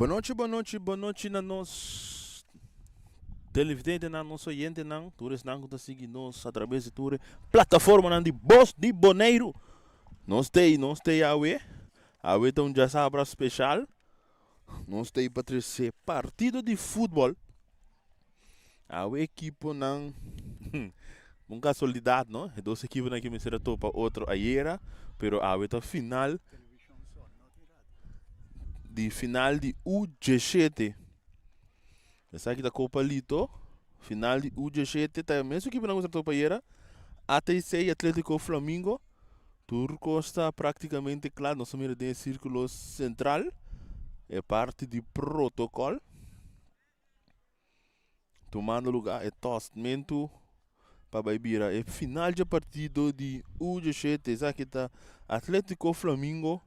Bonochi, bonochi, bonochi na nos televidentenan, nos oyentenan, tur esnan ku ta sigui nos a traves di tur e plataformanan di Bos di Boneiru. Nos t'ei, nos t'ei awe. Awe ta un djasabra speshal. Nos t'ei pa trese partido di futbòl. Awe ekiponan, un kasualidat no, e dos ekiponan ki mester a topa otro ayera, pero awe ta final di final di U diesshete. Esaki ta Copa Lito, final di U diesshete ta e mesun ekiponan ku mester a topa ayera, ATC i Atletico Flamingo. Tur kos ta praktikamente kla, nos ta mira den e sirkulo sentral e parti di protokòl. Tumando lugar e tòstmentu pa bai bira e final dje partido di U diesshete. Esaki ta Atletico Flamingo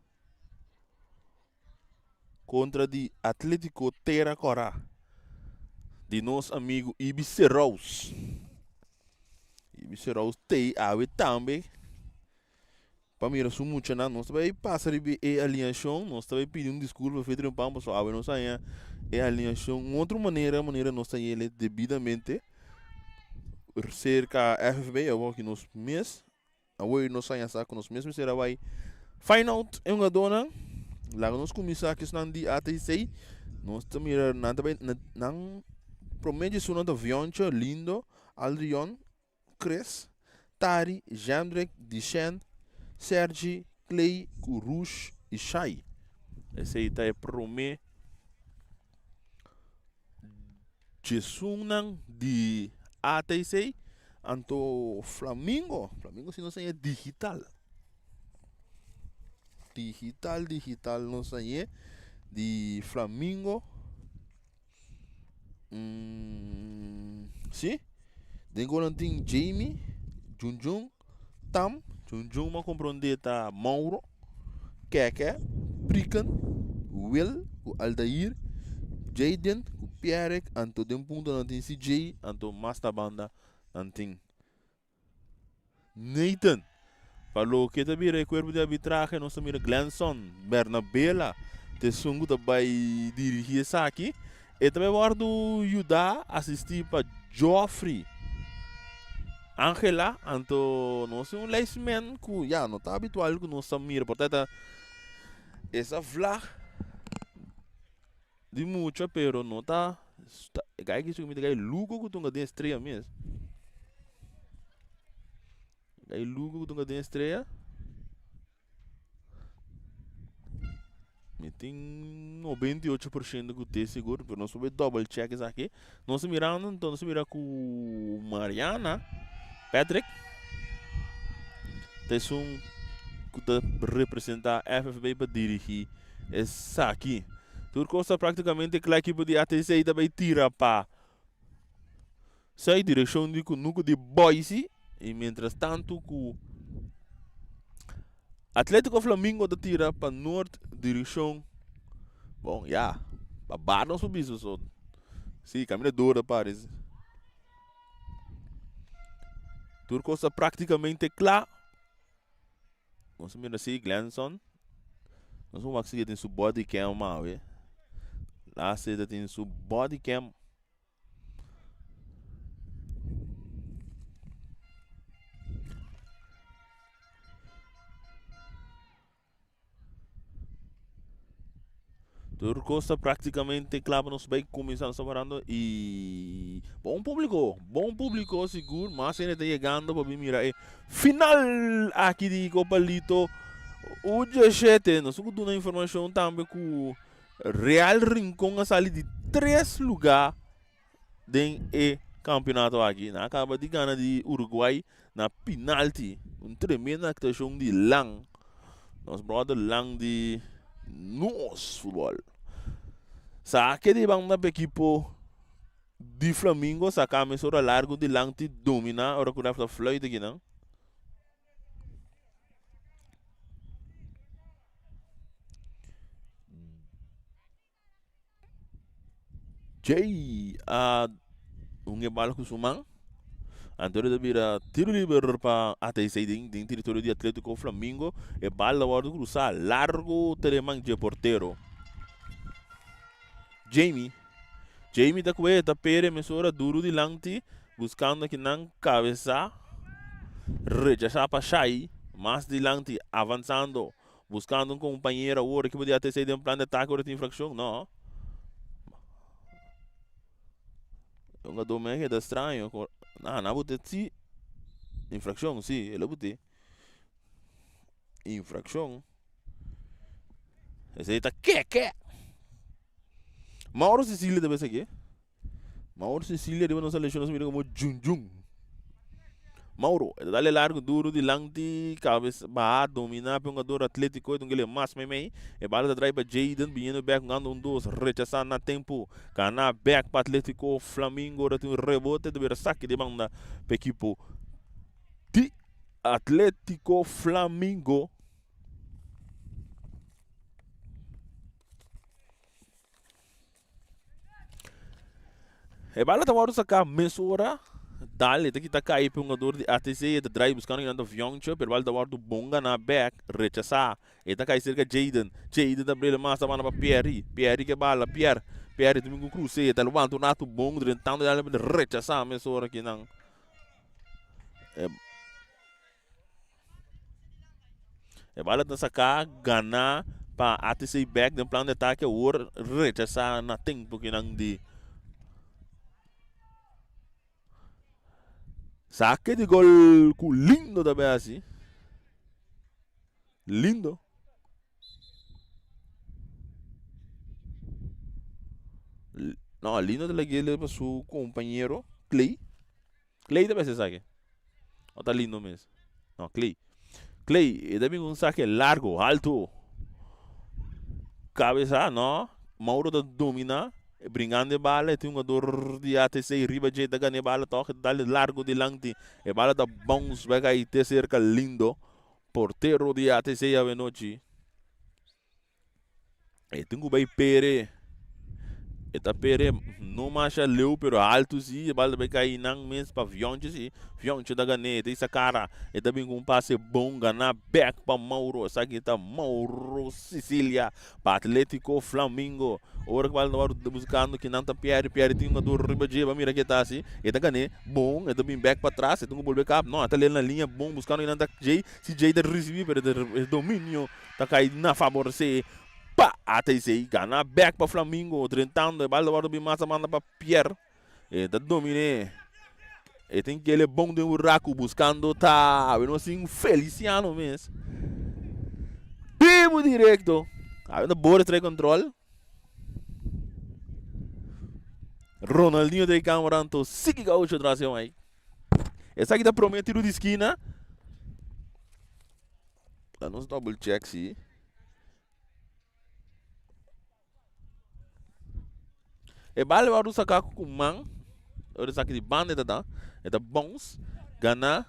kontra di Atletico Tera Kòrá di nos amigu Ibi Serous. Ibi Serous t'ei awe tambe. Pa mira su muchanan, nos ta bay pasa riba e alineacion, nos ta bay pidi un disculpa fe Trempan pasobra awe nos haña e alineacion un otro manera, manera nos ta yele debidamente cerca FFB, awor ki nos mes, awor nos haña sa cu nos mes mester a bay find out e hungadornan, laga nos cuminsa cu esnan di ATC, nos ta mira nan ta bay, nan prome dje esunnan ta Vioncho, Lindo, Aldrion, Chris, Tari, Jendrik, Dishen, Sergi, Clay ku Rush i Shai. Esei ta e promé djesunnan di ATC. Anto Flamingo, Flamingo si nos haña digital. Digital, digital nos hañ'é di Flamingo. Si, den ku nan tin Jamie, Junjun, Tam, Junjun m'a komprondé ta Mauro, Kèkè, Priken, Will ku Aldair, Jayden ku Pierrick, anto den punto nan tin CJ, anto mas na banda nan tin Nathan. Pa loke ta bira e kuerpo di arbitrahe nos ta mira Glenson Bernabela ta esun ku ta bai dirigí esaki. E ta bai wòrdu yudá, asistí pa Geoffrey Angela. Anto nos tin un lijstman ku ya no ta habitual ku nos ta mira por ta ta esa vlag di mucha pero no ta e gai ki mi ta gai lugo ku tunga den estrea mes gai lugo ku tunga den estrea mi tin 98% ku te sigur pero nos por double check esaki nos ta mirando enton nos ta mira ku Mariana Patrick ta esun ku ta representa FFB pa dirigi Esaki. Tur kos ta praktikamente kla ekipo di ATC ta bay tira pa sey direkshon di kunuku di Boise y mientras tanto ku Atletico Flamingo ta tira pa noord direkshon bon ya pa bar nos por bisa so si kaminda dor ta parese. Tur kos ta praktikamente kla. Nos a mira si Glenson. Nos a wak si e tin su body cam awe. Laatste e ta tin su body cam. Tur kos ta praktikamente kla pa nos bai kuminsá. Nos ta parando i bon públiko, bon públiko sigur. Mas hende ta yegando pa bin mira e final aki di Copa Lito U diesshete. Nos tin ku duna informashon tambe ku Real Rincon a sali di tres lugá den e campeonato aki. Nan a caba di gana di Uruguay na penalti. Un tremendo actuacion di Lang. Nos brother Lang di nos futbol. Saque di banda pa equipo di Flamingo. Saca mesora largo di Lang ti domina ora cu ref ta fluit aki nan. Djei a hunga e bal ku su man. Antonio ta bira tiro liber pa ATC den den teritorio di Atletico Flamingo. E bal a wòrdu krusá largu te den man dje portero. Jamie. Jamie ta kue ta pere mesora duru dilanti buskando kinan kabesa rechasá pa Shai mas dilanti avansando buskando un kompañero awor ekipo di ATC den plan di atake ora tin infrakshon no. E hungadó me a keda straño na nan a bute si infrakshon si el a bute infrakshon. Esei ta keke. Mauro Cecilia ta bes aki. Mauro Cecilia riba nos seleccion nos mira como Jun Jun. Mauro, e ta dale largo duro dilanti, cabes baha, domina pe hungador Atletico, e ta un kele mas meimei. E bala ta drai pa Jayden, biniendo bek hungando un dos, rechasa na tempo. Gana bek pa Atletico, Flamingo ora tin un rebote, ta bira saki di banda pa ekipo di Atletico Flamingo. E bala ta wòrdu saká mesora. Dal e ta kita kai pa e hungador di ATC. E ta drai buskando kinan ta Vioncho, pero e bala ta wòrdu bon ganá bèk, rechasá. E ta kai serka Jayden. Jayden ta brela mas ta manda pa Pierry. Pierry ke bala, Pierre. Pierry ta bin ku krus'é. E ta levanta un ratu bon drentando e área pero rechasá mesora kinan. E E bala ta saká ganá pa ATC bèk den plan di atake awor rechasá na tempu kinan di sake di gol ku lindo ta bai hasi. Lindo. No, lindo ta lag'é pa su kompañero Clay. Clay ta mester sake. No ta lindo mes. No, Clay. Clay, e ta bin un sake largo, alto. Cabeza, no. Mauro ta domina, bringando e bala, e tin un jugador di ATC riba dje, ta gana e bala toch, e ta dale largo dilanti. E bala ta bounce bai kai te cerca Lindo, portero di ATC awenochi. E tin ku bai pere. E ta pere no masha leu pero altu si. E bal ta bai kai nan mes pa Vionche si. Vionche ta gan'é. E ta hisa kara. E ta bin ku un pase bon ganá bèk pa Mauro. Esaki ta Mauro Sicilia pa Atletico Flamingo. Ora ku bal ta wòrdu buskando kinan ta pièrdè pièrdè tin un jugador riba dje. Bo mira ke ta hasi. E ta gan'é bon. E ta bin bèk patras. E tin ku bolbe kap. No, e ta lel na liña bon buskando kinan ta Jay. Si Jay ta risibí pero e dominio. Ta kai na faboresé pa ATC. Gana bek pa Flamingo. Drentando e bal ta wòrdu bin mas a manda pa Pierre. E ta dominé. E tin kele bon den buraku buskando ta awe nos tin Feliciano mes. Bibu direkto. Awe ta Boris trae kontrol. Ronaldinho trae kamera anto Siki Gaucho tras e Mike. Esaki ta prome tiro di skina. La nos double check si. E bal wòrdu saká ku man. Ora esaki di banda e ta da. E ta bounce. Gana.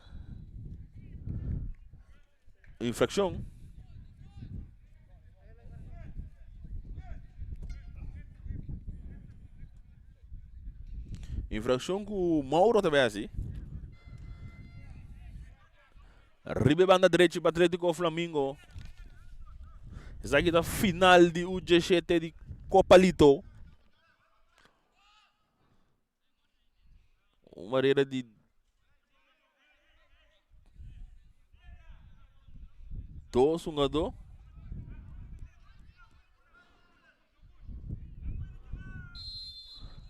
Infrakshon. Infrakshon ku Mauro ta bai hasi. Riba e banda drechi pa Atletico Flamingo. Esaki ta final di U17 di Copa Lito. Un barera di dos hungadó.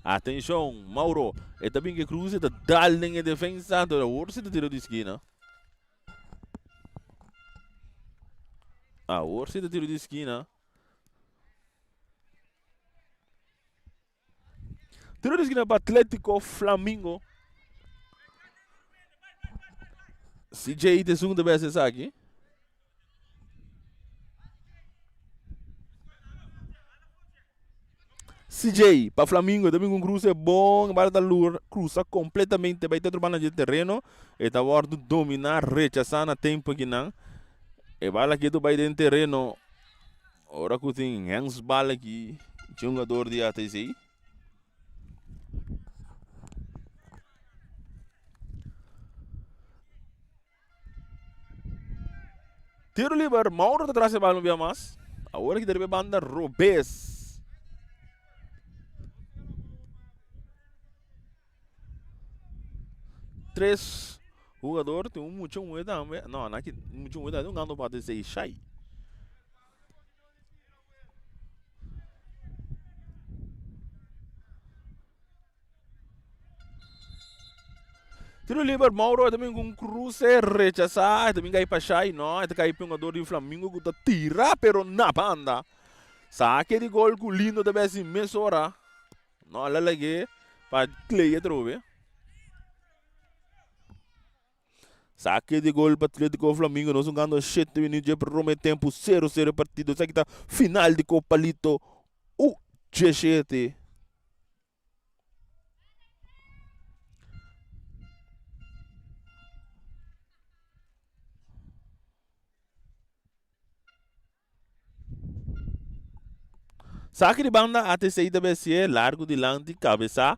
Atenshon, Mauro, e ta bin ke krus, e ta dal den e defensa, anto awor si ta tiro di skina. Awor si ta tiro di skina. Tiro di skina pa Atletico Flamingo. CJ te esun ta bes esaki. CJ pa Flamingo ta bin ku un kruse bon, e bala ta lur krusa kompletamente bai te otro banda dje tereno, e ta wòrdu dominá, rechasá na tempu akinan. E bala aki ta bai den tereno ora ku tin hènsbal aki dje hungador di ATC. Tiro liber, Mauro ta tras e bal un bia mas. Awor aki ta riba e banda robes. Tres hugador tin un mucha muhe tambe. No, na ki mucha muhe tambe hungando pa ATC Shai. Tiro liber Mauro ta bin ku un kruse rechasá, e ta bin kai pa Shai, no, e ta kai pa un hugador di Flamingo ku ta tira pero na banda. Sake di gol ku Lindo ta besi mesora. No a la lag'é pa Clay atrobe. Sake di gol pa Atletico Flamingo. Nos hungando shete minuut dje prome tempu. Sero sero e partido. Esaki ta final di Copa Lito U17. Saki di banda ATC ta besié largu dilanti kabesá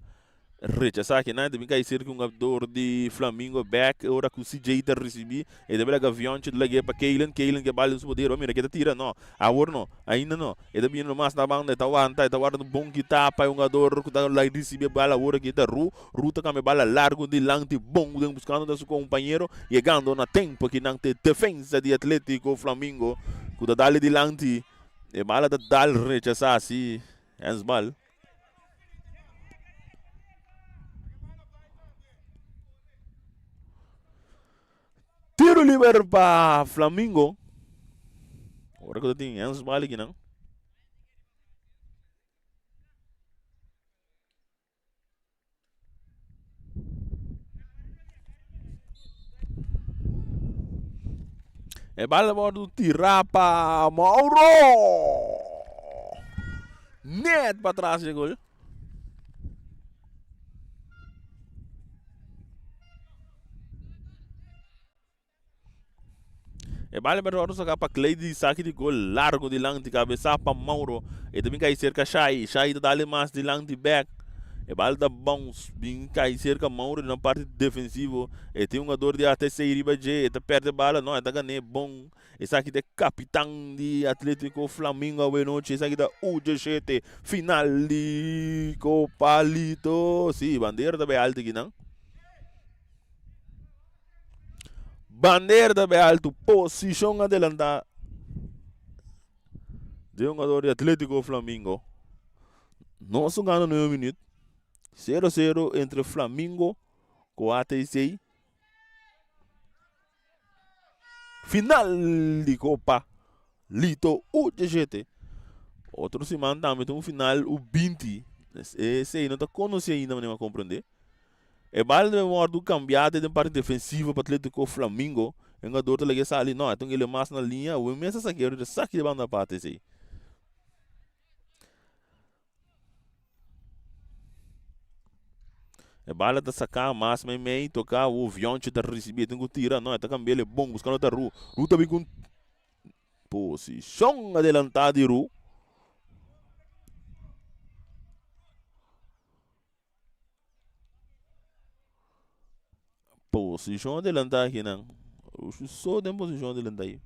rechasá kinan ta bin kai serka un jugador di Flamingo bek ora ku CJ ta risibí e ta bira gavionchi ta lag'é pa Keylan, Keylan ke bal den su poder mira ke ta tira no awor no ainda no e ta bini nomas na banda e ta wanta e ta warda un bon kita pa e hungador ku ta risibí e bal awor aki ta Ru, Ru ta kambia bala largu dilanti bon den buskando ta su kompañero yegando na tempo kinan ta e defensa di Atletico Flamingo ku ta dal dilanti. E bala ta dal rechasá si handsbal. Tiro liber pa Flamingo. Ora ku ta tin handsbal aki nan. E bala wordo tirá pa Mauro. Net pa tras di gol. E bala ber wordo saká pa Clay di saki di gol largo dilanti kabesá pa Mauro. E ta bin kai serka Shai. Shai ta dale mas dilanti bek. E bala ta bounce bin kai serka Mauro di na parti defensivo. E tin hungador di ATC riba dje. E ta perde bala. No, e ta gané bon. Esaki ta e kapitan di Atletico Flamingo awe nochi. Esaki ta U17 final di Copa Lito. Si, bandera ta bay alto akinan. Bandera ta bay alto, posicion adelanta di hungador di Atletico Flamingo. Nos hungando nueve minuut, sero sero entre Flamingo cu ATC. Final di Copa Lito U17. Otro siman tambe ta un final U20. Esey no ta conoci ainda manera mi a comprende. E bal debe wordo cambia den parti defensivo pa Atletico Flamingo. E hungador ta laga e sali. No, e ta un ele mas na linea. Awor mes a saca e saki di banda aparte esey. E bala ta saca mas meimei, toca o Vioncho ta ricibi, e tin cu tira, no, e ta cambia el e bon, buscando ta Ru. Ru ta bin cu un posicion adelanta di Ru. Posicion adelanta aki nan. Ru so den posicion adelanta ahi.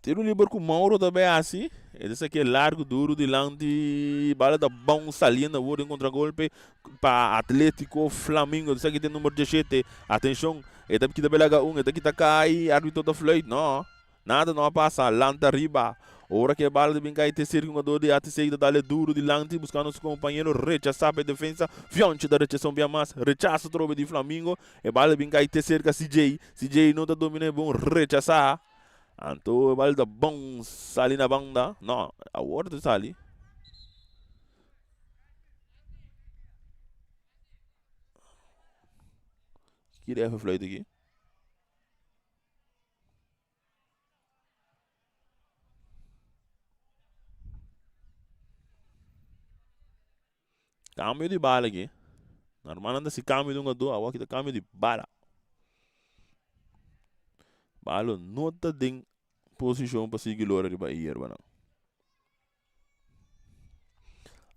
Tiro liber ku Mauro ta bay hasi. E ta saki largo duro dilanti. Bala ta bon saliendo awor den contragolpe pa Atletico Flamingo. Ta saki den numero 17. Atencion. E ta kita belaga un. E ta kita kai. Arbitro ta fluit. No. Nada no a pasa, lanta riba. Ora ku e bala ta bin kai tercer hungador di ATC ta dale duro dilanti buscando su compañero rechasa pa e defensa. Fioncho ta rechasa un bia mas, rechaso trobe di Flamingo. E bala ta bin kai te cerca CJ. CJ no ta domina e bon rechasa. Anto e bala ta bon sali na banda. No, awor ta sali. Kiri even fluit aki. Cambio di bala aki. Normal nan ta si cambio di un hungador, awor aki ta cambio di bala. Balo no ta den posicion pa sigui lora riba e yerba nan.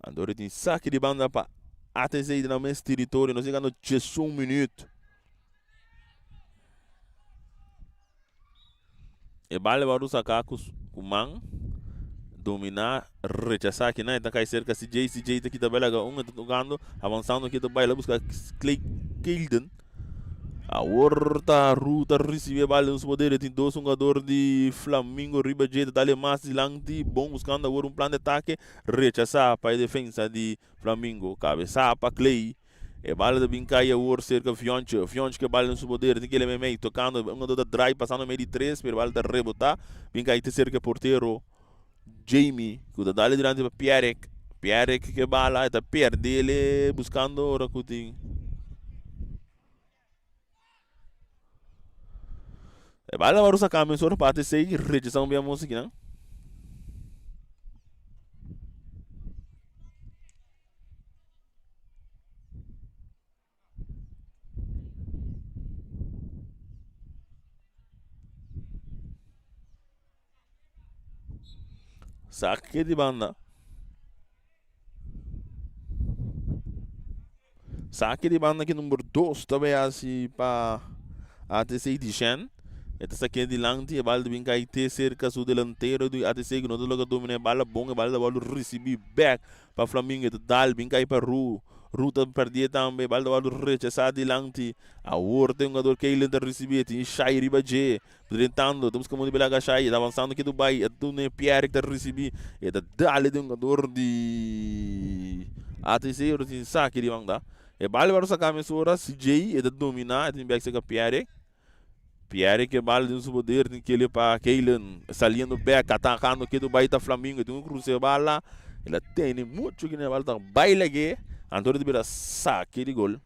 Anto tin saki di banda pa ATC den nan mes teritorio. Nos yegando 11 minuut. E bal wòrdu saká ku. Ku man dominá rechasá kinan e ta kai serka CJ, CJ ta kita bela un e ta tokando avansando kita bai la buska Clay Keilden. Awor ta Ru ta risibí e bal den su poder e tin dos hungador di Flamingo riba dje ta dale mas dilanti bon buskando awor un plan di atake rechasá pa e defensa di Flamingo kabesá pa Clay. E bala ta bin kai awor serka Fionche. Fionche ku e bala den su poder tin kele meimei tokando un hungador ta drai pasando mei di tres pero e bala ta rebotá bin kai te serka e portero Jamie ku ta dale dilanti pa Pierrick. Pierrick ku e bala e ta perdele buskando ora ku tin E bala wòrdu saká mesora pa ATC rechasá un bia mos akinan. Sake di banda. Sake di banda ki number 2 ta bay hasi pa ATC Dishen. E ta sake dilanti e bal ta bin kai te serka su delantero di ATC ku no ta logra domina e bala bon. E bala ta wòrdu risibí bèk pa Flamingo. E ta dal bin kai pa Ru. Ru ta pèrdí tambe. E bal ta wòrdu rechasá dilanti. Awor ta e hungador Keylen ta risibí. E tin Shai riba dje. Drentando, ta buska mundu bela agashá i e ta avansando ke Dubai, e ta duna Pierre ta risibí, e ta dale den hungador di ATC, ora tin saki di banda. E bal wòrdu saká mesora, CJ e ta dominá, e ta bin bèk serka Pierre. Pierre ke bal den su poder, tin kele pa Keylen, saliendo bèk, atakando ke Dubai ta Flamingo, e tin ku krusa e bala, el a tene muchu kine e bal ta bai lag'é, anto ta bira saki di gol.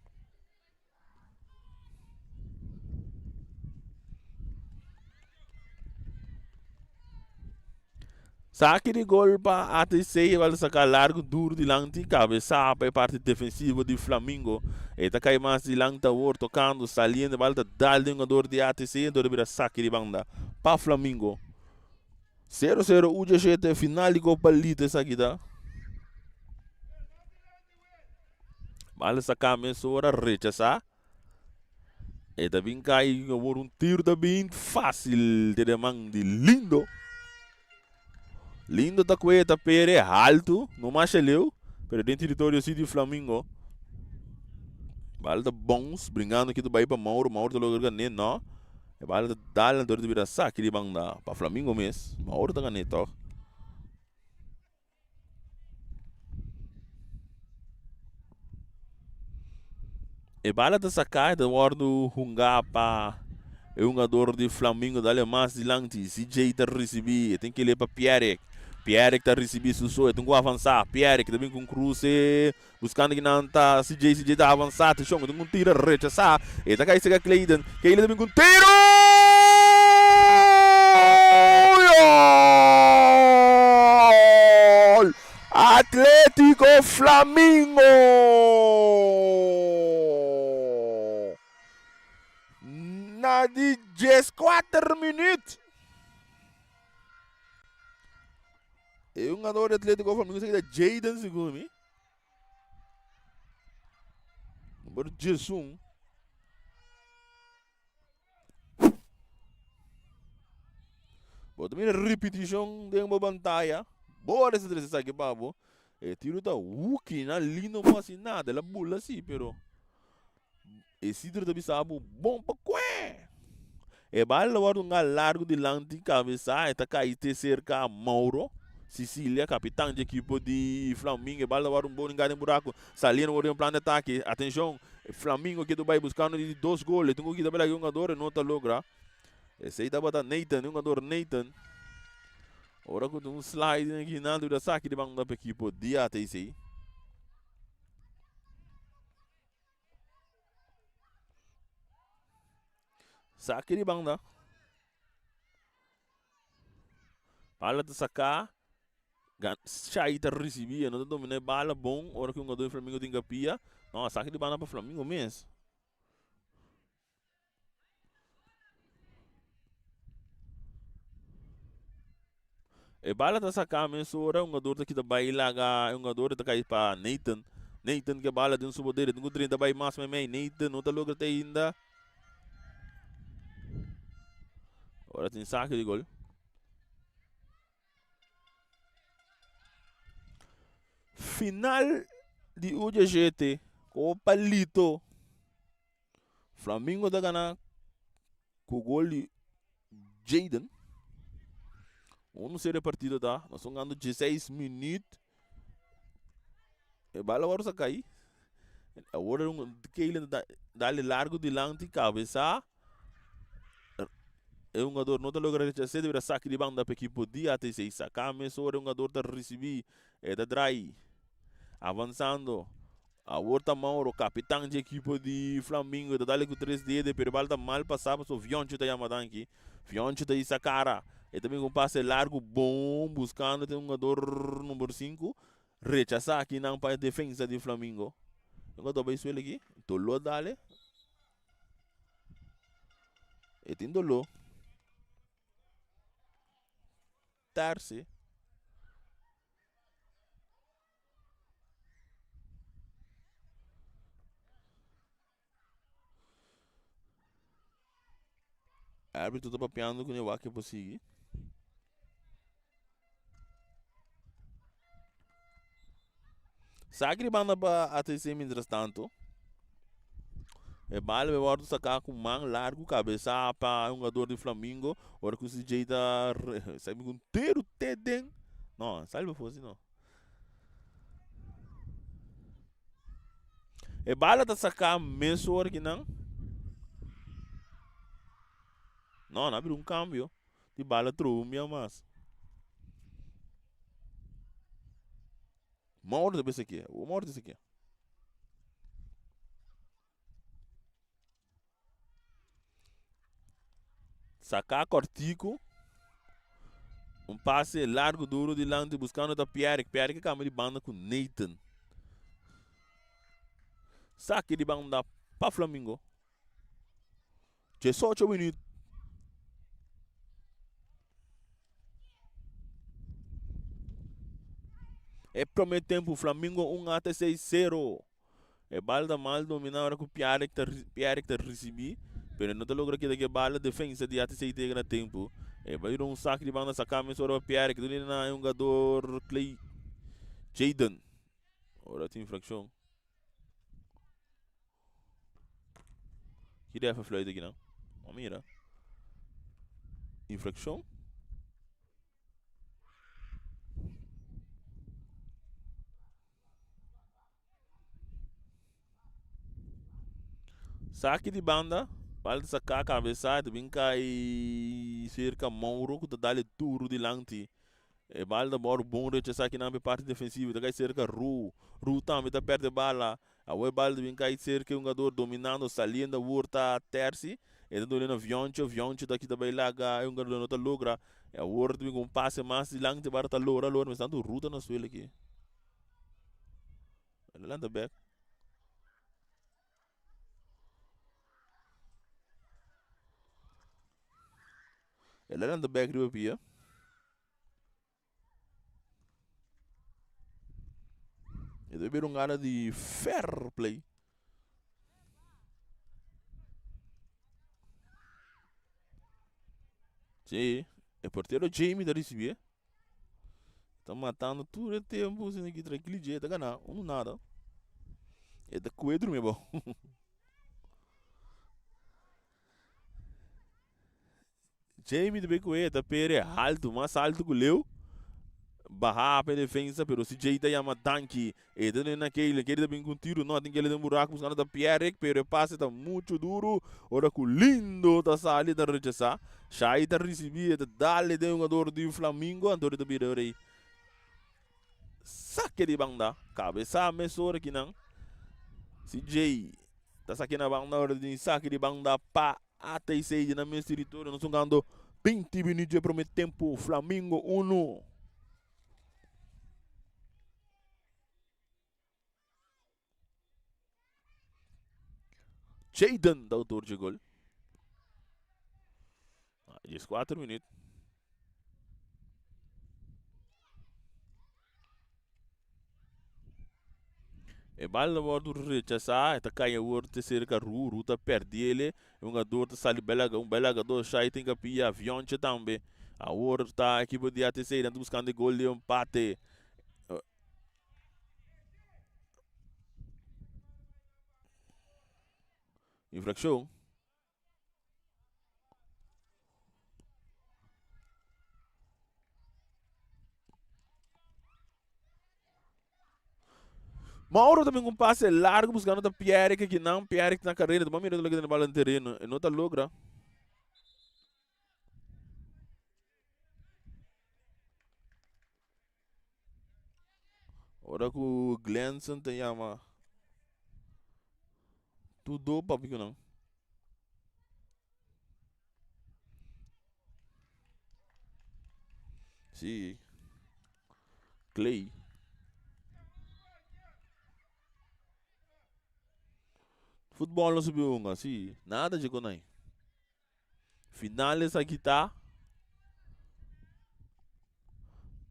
Saki di gol pa ATC bal saka largo duro dilanti kabesa pa e parti defensivo di Flamingo. E ta kai mas dilanti awor tokando saliendo bal ta dal den hungador di ATC enton ta bira saki di banda pa Flamingo. Sero sero ucho shete final di Copa Lito esaki ta. Bal saká mesora rechasá. E ta bin kai awor un tiro ta bin fásil te den man di Lindo. Lindo ta kue ta pere haltu, no masha leu, pero den teritorio si di Flamingo. Bal ta bons, bringando ki ta bai pa Mauro, Mauro ta logra gané, no. E bal ta dal anto ta bira saki di banda pa Flamingo mes. Mauro ta gané tog. E bala ta saká e ta wòrdu hungá pa e hungador di Flamingo dale mas dilanti. CJ ta risibí, e tin kile pa Pierrick. Pierrick ta risibí su so, e tin ku avansá. Pierrick ta bin ku un kruse, buskando kinan ta CJ. CJ ta avansá, atenshon, e tin ku un tira rechasá. E ta kai serka Clayton. Clayton ta bin ku un tiro! Gol! Atletico Flamingo! Na di dieskuater minuut. E hungador di Atletico Flamingo esaki ta Jayden segun mi. Number 11. Bo ta mira repetishon den bo pantaya. Bo ora si esaki pa bo. E tiro ta huki na lindo mo hasi nada. El a bula si pero e Isidro ta bisa bo bon pa kue. E bala ta wòrdu un largu dilanti kabesa e ta kai te serka Mauro Sicilia kapitan dje ekipo di Flamingo. E bala ta wòrdu un bon hinká den buraku. Saliendo wòrdu den plan di atake. Atenshon Flamingo ke ta bai buskando di dos gol. E tin ku kita bela ki hungador e no ta logra. Esei tabata Nathan, e hungador Nathan. Ora ku tin un slide den aki nan ta saki di banda pa ekipo di ATC. Saki di banda. Bala ta saká. Shai ta risibí. E no ta dominá e bala bon. Ora ku hungadó di Flamingo tin kapia. No, a saki di banda pa Flamingo mes. E bala ta saká mesora. Hungador ta kita bai laga e hungador ta kai pa Nathan. Nathan ke bala den su poder. E tin ku drenta bai mas meimei. Nathan no ta logra te ainda. Ora tin saki di gol. Final di U17 Copa Lito. Flamingo ta gana ku gol di Jayden. Uno sero e partido ta. Nos ta hungando dieseis minuut. E bala awor sa kai. Awor Keilen ta dale largo dilanti kabesa. E hungador no ta logra rechas'é, debira saki di banda pa ekipo di ATC. Saka mesora e hungador ta risibí, e ta drai, avansando. Awor ta Mauro, kapitan dje ekipo di Flamingo, e ta dale ku tres dede, pero e bal ta mal pasá pasobra Fioncho ta yama danki. Fioncho ta hisa kara, e ta bin ku un pase largu bon buskando te hungador number sinku. Rechasá akinan pa e defensa di Flamingo. E hungador bai suela aki, doló dale. E tin doló. Tarsi. Árbitro ta papiando ku ne wak e por sigui. Saki di banda pa ATC mientras tanto. E bala be wordo saká ku man largu kabesá pa e hungador di Flamingo. Ora ku CJ ta sabi ku entero te den. No, sali pa fosi no. E bala ta saká mesora ki nan. No, nan a bira un kambio. Di bala trobe un bia mas. Mauro ta bisa ke? O Mauro ta bisa ke? Saká kòrtiku. Un pase largu duru dilanti buskando ta Pierrick. Pierrick a kambia di banda ku Nathan. Saki di banda pa Flamingo. Diesocho minuut. E prome tempo Flamingo 1 ATC 0. E bal ta mal domina ora ku Pierrick ta Pierrick ta risibi, pero e no ta logra keda ku e bal. Defensa di ATC ta yega na tempo. E bai duna un sak di banda saka mesora pa Pierrick. Duna na e hungador Clay Jayden. Ora tin infrakshon. Ki ref a fluit aki nan? Bo mira. Infrakshon. Saki di banda, bal ta saka kabesa, ta bin kai serka Mauro ku ta dal e duru dilanti. E bal ta bòrdu bon rechasá kinan pa e parti defensivo, ta kai serka Ru. Ru tambe ta pèrdè bala. Awor e bal ta bin kai serka e hungador dominando, saliendo awor ta Terzi. E ta duna na Vioncho, Vioncho ta kita bai laga e hungador no ta logra. Awor ta bin ku un pase mas dilanti, bara ta lora lora, mientras tanto Ru ta na suelo aki. El a lanta bek. El a lanta bek riba pia. E ta bira un gana di fair play. Sí, e portero Jamie ta ricibié. Ta matando tur e tempo asina ki trankil dje ta gana unu nada. E ta kue drumi abou. Jamie ta bay kue ta pere alto mas alto ku leu. Baha pa e defensa pero si Jay ta yama danki. E ta duna na Keylen. Keylen ta bin ku un tiro no tin Keylen den buraku buskando ta Pierrick pero e pase ta mucho duru ora ku Lindo ta sali ta rechasa. Shai ta risibi e ta dale den hungador di Flamingo anto ta bira ora ei sake di banda. Kabesa mesora kinan si Jay ta sake na banda ora tin sake di banda pa ATC dje na mes teritorio. Nos hungando 20 minuut dje prome tempo Flamingo uno. Jayden ta autor dje gol. 14 minuut. E bal ta wordo rechasá, e ta kai awor te serka Ru, Ru ta pèrdí el, e hungador ta sali bel un bel hagador, Shai tin kapia, Vionche tambe. Awor ta ekipo di ATC, nan ta buskando e gol di empate. Infraccion. Mauro ta bin un pase largo buscando ta Pierre que nan Pierre na carrera ta mira loke den bala den terreno e no ta logra. Ora ku Glenson ta yama tur do papia ku nan. Sí. Clay. Futbol no subi hunga, sí. Nada dje ku nan. Final esaki ta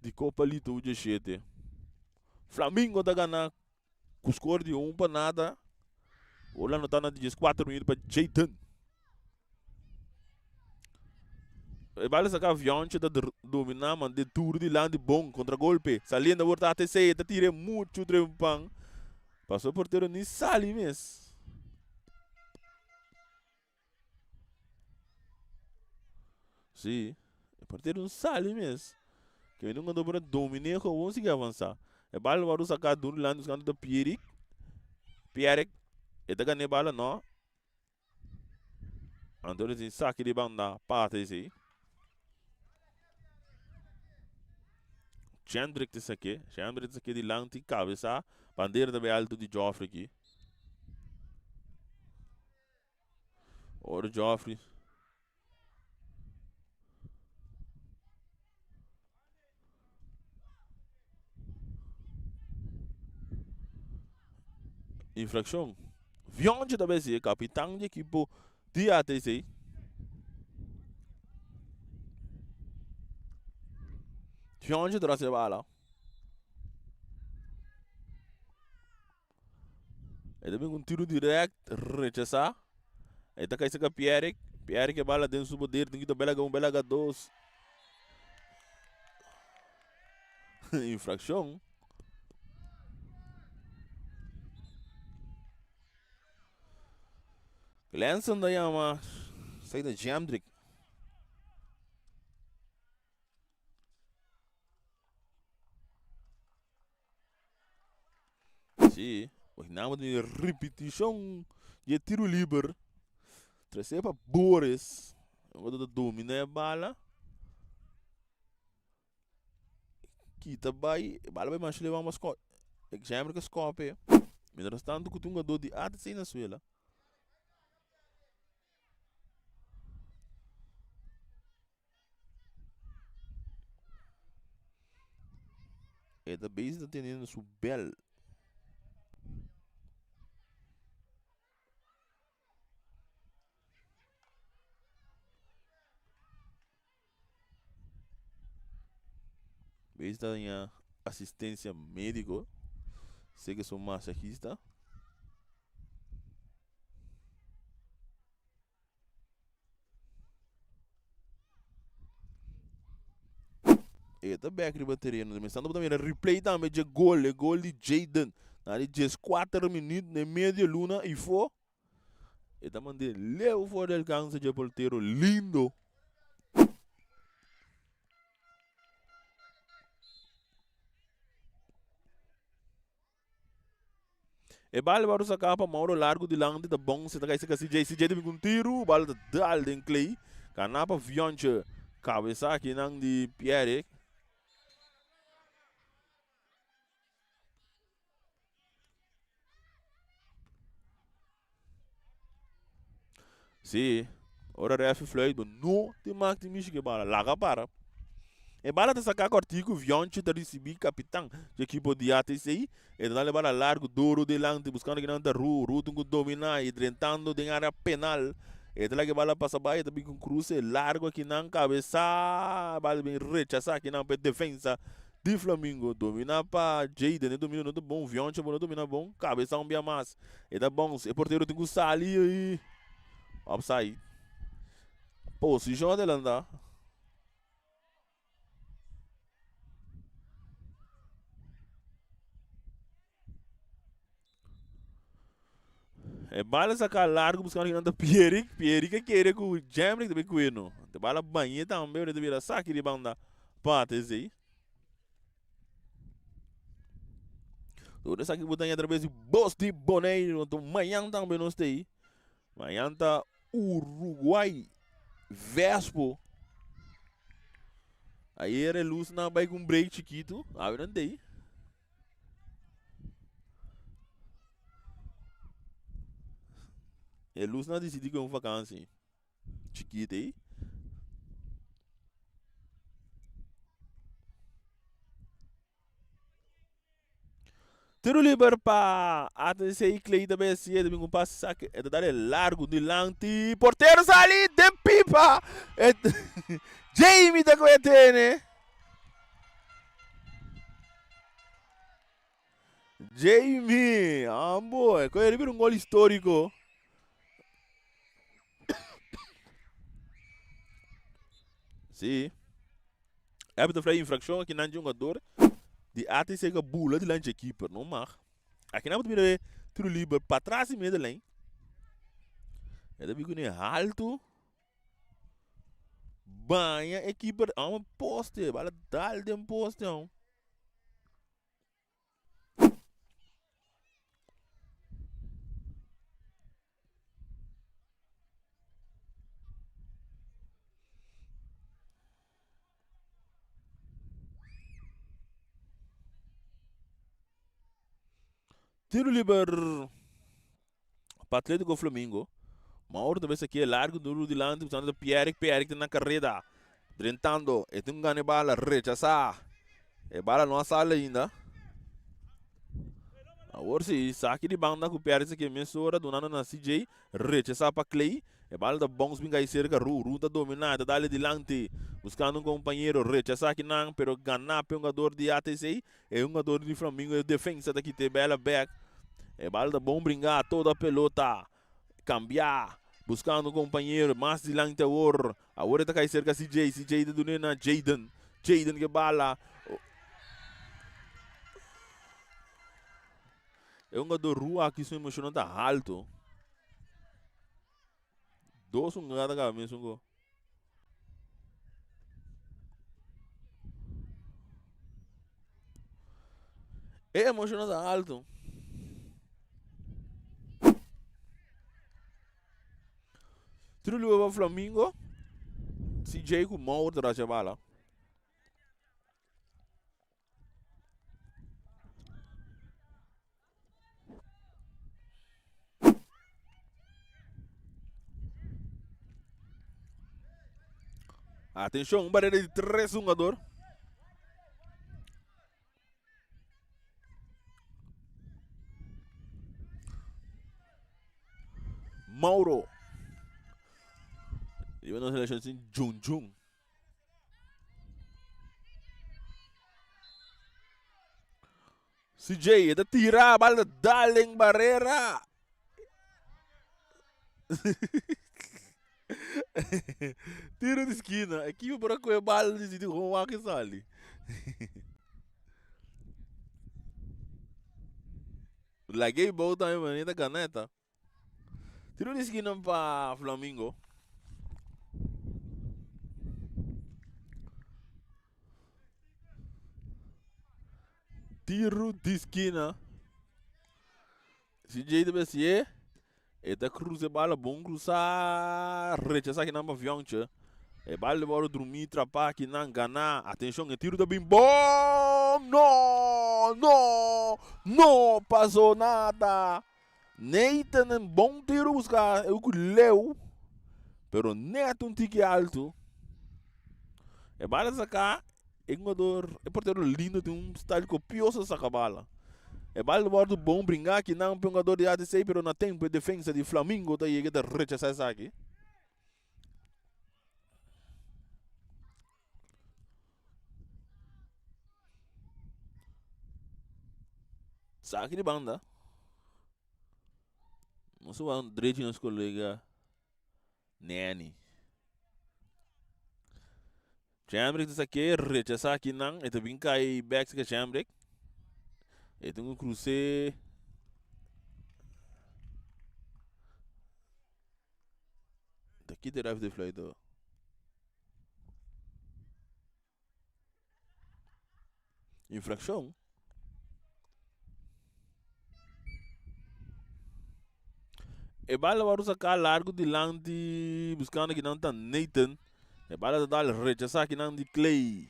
di Copa Lito U17. Flamingo ta gana ku score di un pa nada. Gol anota na 14 minuut pa Jayden. E bala saka Vionche ta domina man de duro dilanti bon kontra golpe. Saliendo awor ta ATC ta tira mucho trempan. Paso e portero ni sali mes. Sí, e portero no sali mes. Ke nunca no por dominé gewoon sigui avansa. E bala wòrdu saká duru dilanti buscando ta Pierik. Pierik, e ta gana e bala no. Anto e tin saki di banda parti esei. Chendrick ta sake, Chendrick ta sake dilanti kabesa. Bandera ta bai alto di Joffrey aki. Ora Joffrey. Infraccion. Vionche ta besi, kapitan di ekipo di ATC. Vionche tras e bala. E ta bin un tiro direct, rechasá. E ta kai saka Pierrick. Pierrick e bala den su poder. Tin kita belaga un, belaga dos. Infraccion. Glenson ta yama. Sai ta Jemdrick. Sí, nan bo tin ripitishon di e tiro liber. Trese pa Boris. Ora ta domina e bala. Kita bai, e bala bai masha leu amba skòp. Semper ke skòp e. Mientras tanto ku tin un gadó di ATC na suela. E ta bezig ta teniendo su bel. Bezig ta haña asistencia medico. Sé que su masajista. E ta bek riba tereno. Mi stando mira replay tambe dje gol, e gol di Jayden. Na di 14 minuut na medio luna y fo. E ta mande leu for di alcance dje portero lindo. E bal wòrdu saká pa Mauro largu dilanti ta bon si ta kai seka CJ. CJ ta bin ku un tiru, bal ta dal den Clay. Kaná pa Vionche. Kabesa akinan di Pierre. Sí, ora refi fluit bo no tin mak di mishi ku e bala, laga para. E bala ta saká kòrtiku, Vionchi ta risibí kapitan dje ekipo di ATC. E ta dal e bala largu duru dilanti buskando kinan ta Ru. Ru tin ku dominá i drentando den área penal. E ta laga e bala pasa bai, e ta bin ku un kruse largu akinan kabesá. E bala ta bin rechasá akinan pa e defensa di Flamingo. Dominá pa Jayden, e dominio no ta bon. Vionchi bo no domina bon, kabesá un bia mas. E ta bons, e portero tin ku sali i offside. Posishon adelantá. E bala saca largo buscando kinan ta Pierik. Pierik a kere cu Jemrick ta bay cueno. E bala bañe tambe pero ta bira saki di banda pa ATC. Tur esaki bo ta haña atrabes di Bos di Boneiru. Anto mañan tambe nos ta ei. Mañan ta Uruguay Vespo. Ayer e luznan bai ku un break chikitu. Awe nan ta ei. E luznan a disidi ku e un vakansi chikitu ei. Tiro liber pa ATC Clay ta bay hacié ta bin un pase saque e ta dale largo dilanti portero sali den pipa e Jamie ta koe tene Jamie ambo e koe riba un gol historico. Sí. Arbitro vrij infraccion aki nan jungador di ATC ka bula dilanti dje keeper. No mag. Aki nan bo ta mira e tiro liber patras di middenlijn. E ta bin kune haltu. Baña e keeper. Amo poste. Bala dal den poste. Tiro liber pa Atletico Flamingo. Mauro ta bes aki e largo duro dilanti buscando Pierrick. Pierrick ta na carrera. Drentando. E tin un gana e bala. Rechasa. E bala no a sali ainda. Awor si, saki di banda ku Pierrick aki mesora dunando na CJ. Rechasa pa Clay. E bala ta bounce bin kai serka Ru. Ru ta domina. E ta dale dilanti. Buscando un compañero. Rechasa akinan pero gana pe hungador di ATC. E hungador di Flamingo e defensa ta kita e bala bek. E bala ta bon bringa toda pelota. Cambia. Buscando un compañero. Mas dilanti awor. Awor e ta kai serka CJ. CJ ta dun'e na Jayden. Jayden ke bala. E hungador Ru aki su emocionnan ta halto. Dos hungador ta kaba mesun go. E emocionnan ta halto. Tiro liber pa Flamingo. CJ ku Mauro ta racha bala. Atención, un barrera di tres jugador. Mauro. Riba nos selección sin Jun Jun. CJ e ta tira, bal ta dal den barera. Tiro di skina. Ekipo por a kohe bal di sitio kon wak e sali. Lag'e bou tambe manera ta gana e ta. Tiro di skina pa Flamingo. Tiro di skina. CJ ta besi e ta cruza e bala bon cruza. Rechaza kinan pa Fionche. E bala di boro drumi trapa kinan gana. Atencion e tiro ta bin bon. No, no, no pasó nada. Nathan un bon tiro busca e ku leu, pero net un tiki alto. E bala saca e jugador, e portero lindo tin un style copioso saca bala. E bala wordo bon bringa aki nan pe jugador di ATC pero na tempo e defensa di Flamingo ta yega ta rechasa esaki. Saki di banda. Nos a wak drechi nos kolega Nanny. Jamrick ta sake, rechasa akinan. E ta bin kai bek saka Kita ref de fluit hoor. Infraccion. E bala wòrdu saká largu dilanti buskando kinan ta Nathan. E bala ta dal rechasá kinan di Clay.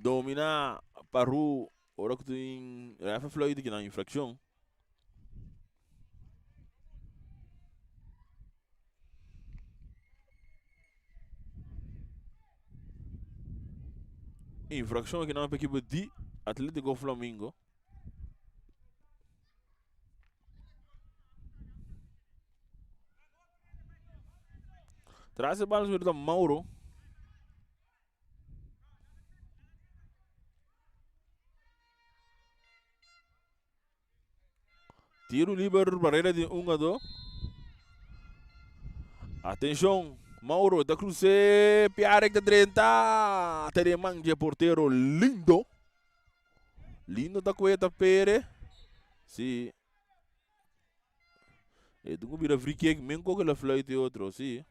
Dominá pa Ru ora ku tin ref a fluit kinan infrakshon. Infrakshon kinan pa ekipo di Atletico Flamingo. Tras e bala ta Mauro. Tiro liber, barrera di un a Atenshon, Mauro ta krus'é, Piarek ta drenta, ta den man dje portero Lindo. Lindo ta kue ta pere. Si. E tin ku bira free kick men koke la fluit e otro, si.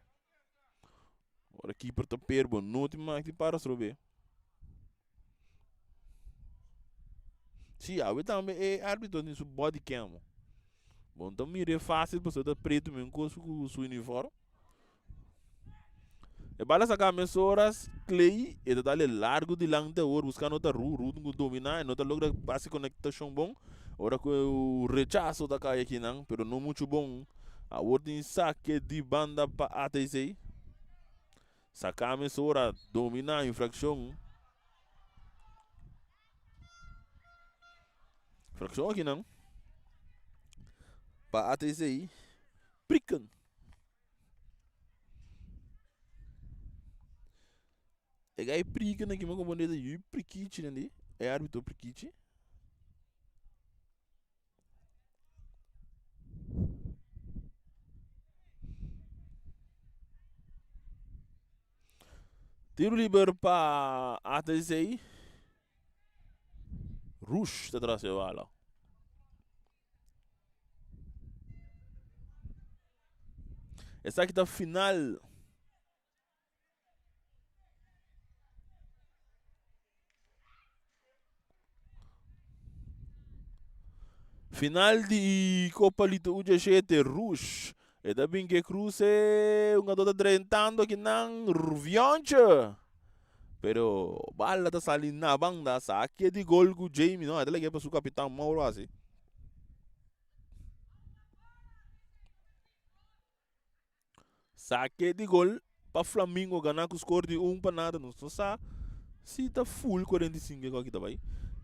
Ora keeper ta per bo no tin mag di para strobe. Sí, awe tambe e árbitro tin su body cam. Bo no ta mira e fácil pasobra ta pretu men kos ku su uniform. E bala saca mesora Clay e ta dale largo dilanti awor buscando ta Ru, Ru tin cu domina e no ta logra haci conectacion bon ora cu rechazo ta cay akinan pero no mucho bon awor tin saque di banda pa ATC saca mesora domina infraccion infraccion akinan pa ATC prikken. E gai prika na kima como neta yu prikichi na di e arbitro prikichi. Tiro liber pa ATC. Rush ta tras e bala. Esaki ta final. Final di Copa Lito U17 Rush. E ta bin ke cruce. Un gador ta drentando akinan. Ruvionche. Pero bala ta sali na banda. Saki di gol ku Jamie. No, e ta lege pa su kapitan Mauro hasi. Sake di gol pa Flamingo gana ku skor di un pa nada. Nos no sa si ta full 45 ku aki ta bai.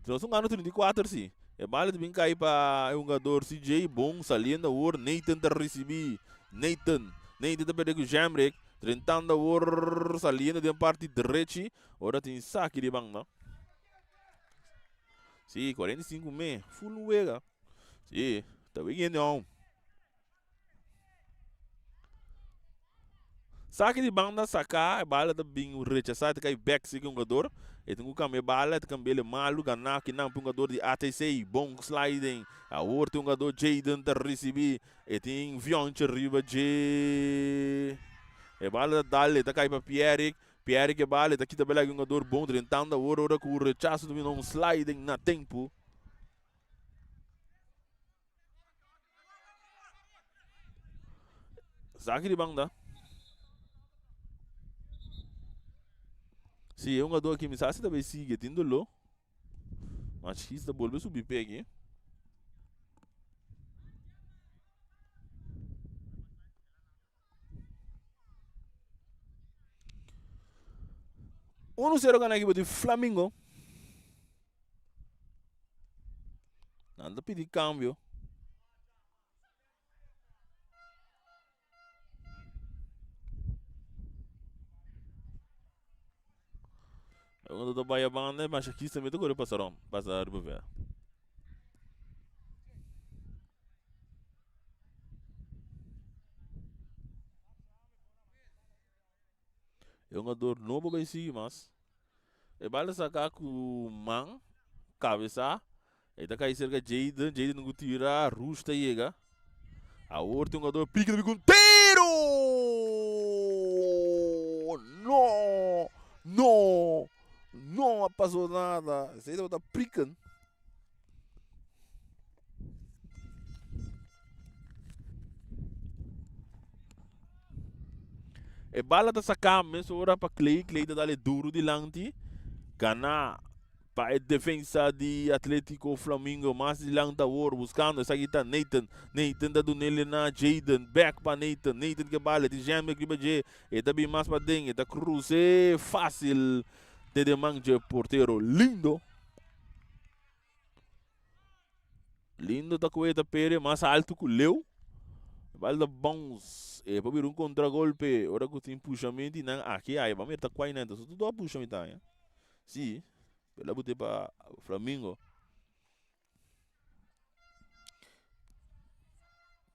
Nos un gana 34 si. E bala ta bin kai pa e hungador CJ. Bon saliendo awor. Nathan ta risibi. Nathan. Nathan ta perde ku Jamrick. Drentando awor saliendo den parti drechi. Ora tin saki di banda. Si, 45 me. Full wega. Si, ta wegende on. Saki di banda saká, e bala ta bin rechasá, e ta kai bèk sigi hungador. E tin ku kambia e bala, e ta kambia el e malu, ganá kinan pa e hungador di ATC. Bon sliding. Awor tin hungador Jayden ta risibí. E tin Vionche riba dje. E bala ta dal, e ta kai pa Pierrick. Pierrick e bala, e ta kita bela e hungador bon drentando awor ora ku rechaso ta bini un sliding na tempu. Saki di banda. Si, e hungador aki mi sa si ta bay sigui, tin doló. Machista bolbe subi pe aki. Uno sero gana ekipo di Flamingo. Nan ta pidi cambio. Uno ta bai a banda, mas aqui também ta corre pasa rom, pasa riba ver. E hungador nobo bai sigui mas. E bal ta saka ku man, kabesa. E ta kai serka Jayden. Jayden ku tira. Rush ta yega. Awor tin hungador piki ta bin ku un tiro! No! No! No a pasó nada. Esei tabata priken. E bala ta saká mesora pa Clay. Clay ta dale duru dilanti. Ganá pa e defensa di Atletico Flamingo. Mas dilanti awor buscando esaki ta Nathan. Nathan ta dunele na Jayden. Back pa Nathan. Nathan ke bala. Tin Jamik riba dje. E ta bin mas paden. E ta cruce fácil te den man dje portero. Lindo. Lindo ta koe ta pere mas alto ku Leo. E bal ta bounce. E por bira un contragolpe. Ora ku tin pushamento i nan aki ai. Ba mira ta kwai nan. So tur a pusha mi ta haña. Si. Pero la bute pa Flamingo.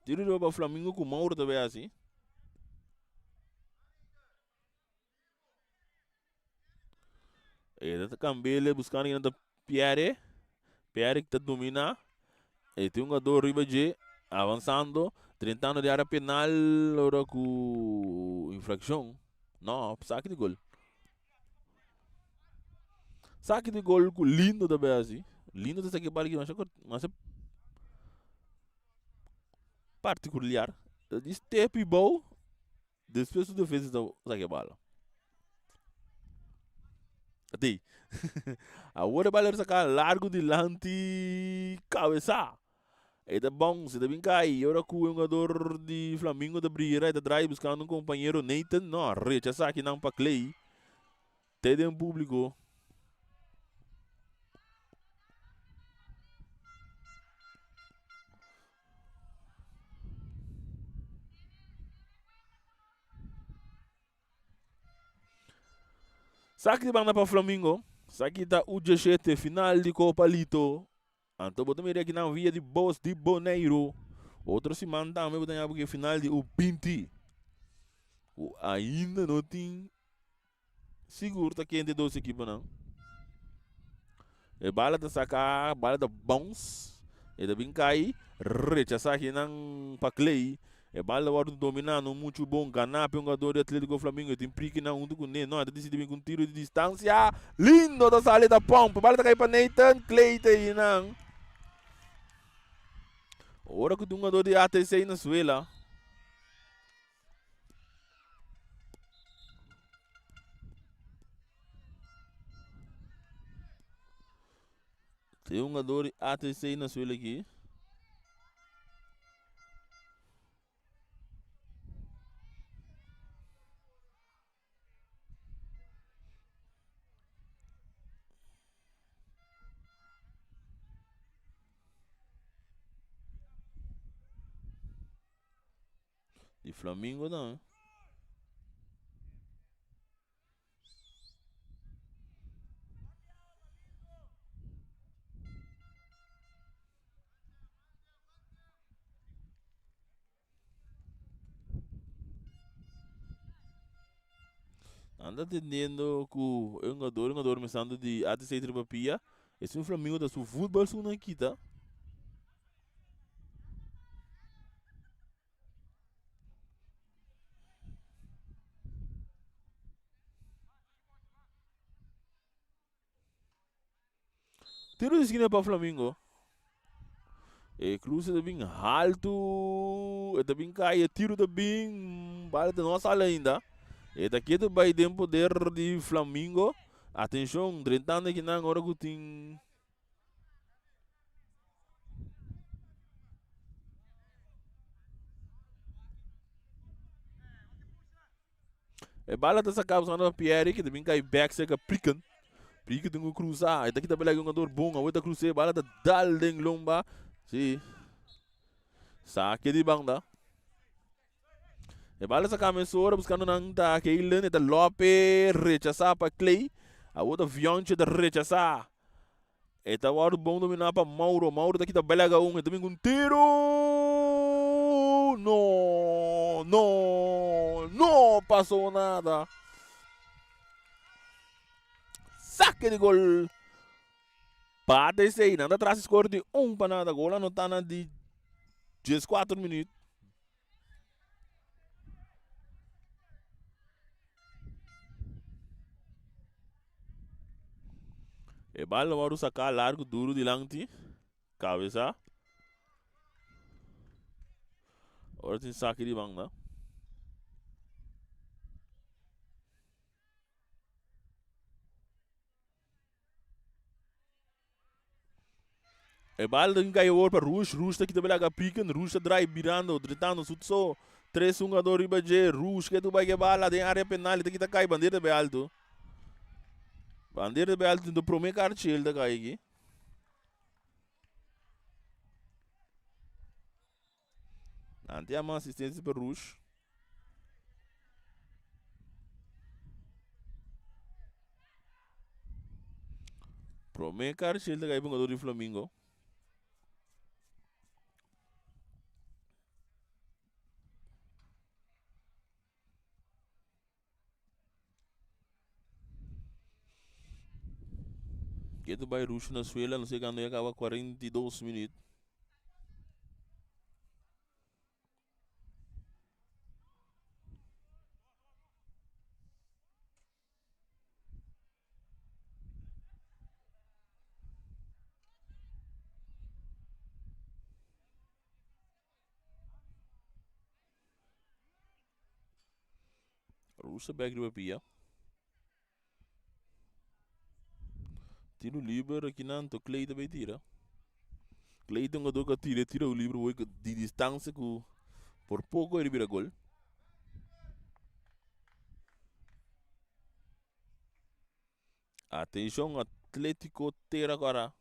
Tiro riba pa Flamingo ku Mauro ta bay hasi. E ta cambele buscando quien ta Pierre. Pierre ta domina. E tin un jugador riba dje avanzando. Drentando de área penal ora cu infraccion. No, saque de gol. Saque de gol cu Lindo ta bay haci. Lindo ta saque bal aki masha masha particular. Di step y bou. Despues su defensa ta saca e bala. Atei. Awor e bala a saca largo dilanti cabeza. E ta bounce, e ta bin cay. Y ora cu e hungador di Flamingo ta bira, e ta draai buscando un compañero Nathan. No, rechaza akinan pa Clay. Te den publico. Saki di banda pa Flamingo. Saki ta U17 final di Copa Lito. Anto bo ta mira aki nan via di Bos di Boneiru. Otro siman tambe bo ta ña porque final di U20. Ku ainda no tin Sigur ta kende dos ekiponan. E bala ta saka, bala ta bounce. E ta bin kai, rechasa akinan pa Clay. E bala ta wòrdu dominá no muchu bon. Ganá pa e hungador di Atletico Flamingo. E tin prikinan huntu ku ne. No, e ta disidi bin ku un tiro di distansia. Lindo ta sali ta pòmp. E bala ta kai pa Nathan. Clay ta einan. Ora ku tin un hungador di ATC na suela. Tin un hungador di ATC na suelo aki. Di Flamingo tambe. Nan ta tendiendo ku e hungador, e hungador mesando di ATC Tripapia. Esun Flamingo ta su voetbal su nan kita. Tiro di esquina pa Flamingo. E cruce ta bin haltu. E ta bin kai. E tiro ta bin. Bala ta no sali ainda. E ta ketu bai den poder di Flamingo. Atencion, drentando akinan ora ku tin. E bala ta saká buscando pa Pierre que ta bin kai back cerca Priken. Priken tin ku cruza. E ta kita bela jogador bon. Awor ta cruza e bala ta dal den lomba. Sí. Saque di banda. E bala saká mesora buscando nan ta Keilen. E ta Lope rechazá pa Clay. Awor ta Vionche ta rechazá. E ta wòrdu bon dominá pa Mauro. Mauro ta kita bèlga un. E ta bin ku un tiru. No, no, no pasó nada. Sake di gol. Bate esei. Nan ta tras di skor di un pa nada. Gol anotá na di 14 minüt. E bal lo wòrdu saká largu duru dilanti kabesa. Ora tin saki di banda. E bal ta kai awor pa Rush. Rush ta kita belaga piken. Rush ta draai birando, dritando su so. Tres hungador riba dje. Rush ke tu bai ke bala den area penal. E ta kita kai. Bandera ta bai alto. Bandera ta bai alto. Tin prome karchel ta kai aki. Nan tin ama asistencia pa Rush. Prome karchel ta kai pa hungador di Flamingo. Ketu bai Rush na suela, nos yegando ya kaba 42 minuut. Rusa bek riba pia. Tiro liber aki nan to Clay ta bay tira. Clay ta un jugador ku a tira e tiro liber hoy di distancia ku por poko e bira gol. Atenshon Atletico Tera Kora.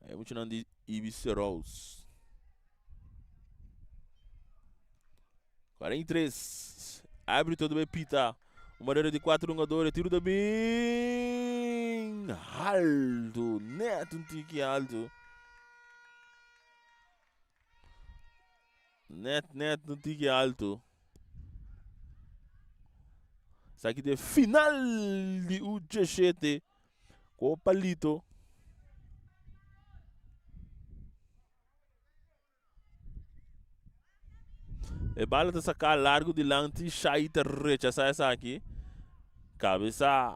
E muchanan di Ibis Rose. 43. Árbitro ta bay pita. Un barrera di 4 hungadores. Tiro ta bin alto. Net un tiki alto. Net net un tiki alto. Esaki ta e final di U17 Copa Lito. E bala ta saká largu dilanti, Shai ta rechasá esaki. Kabesa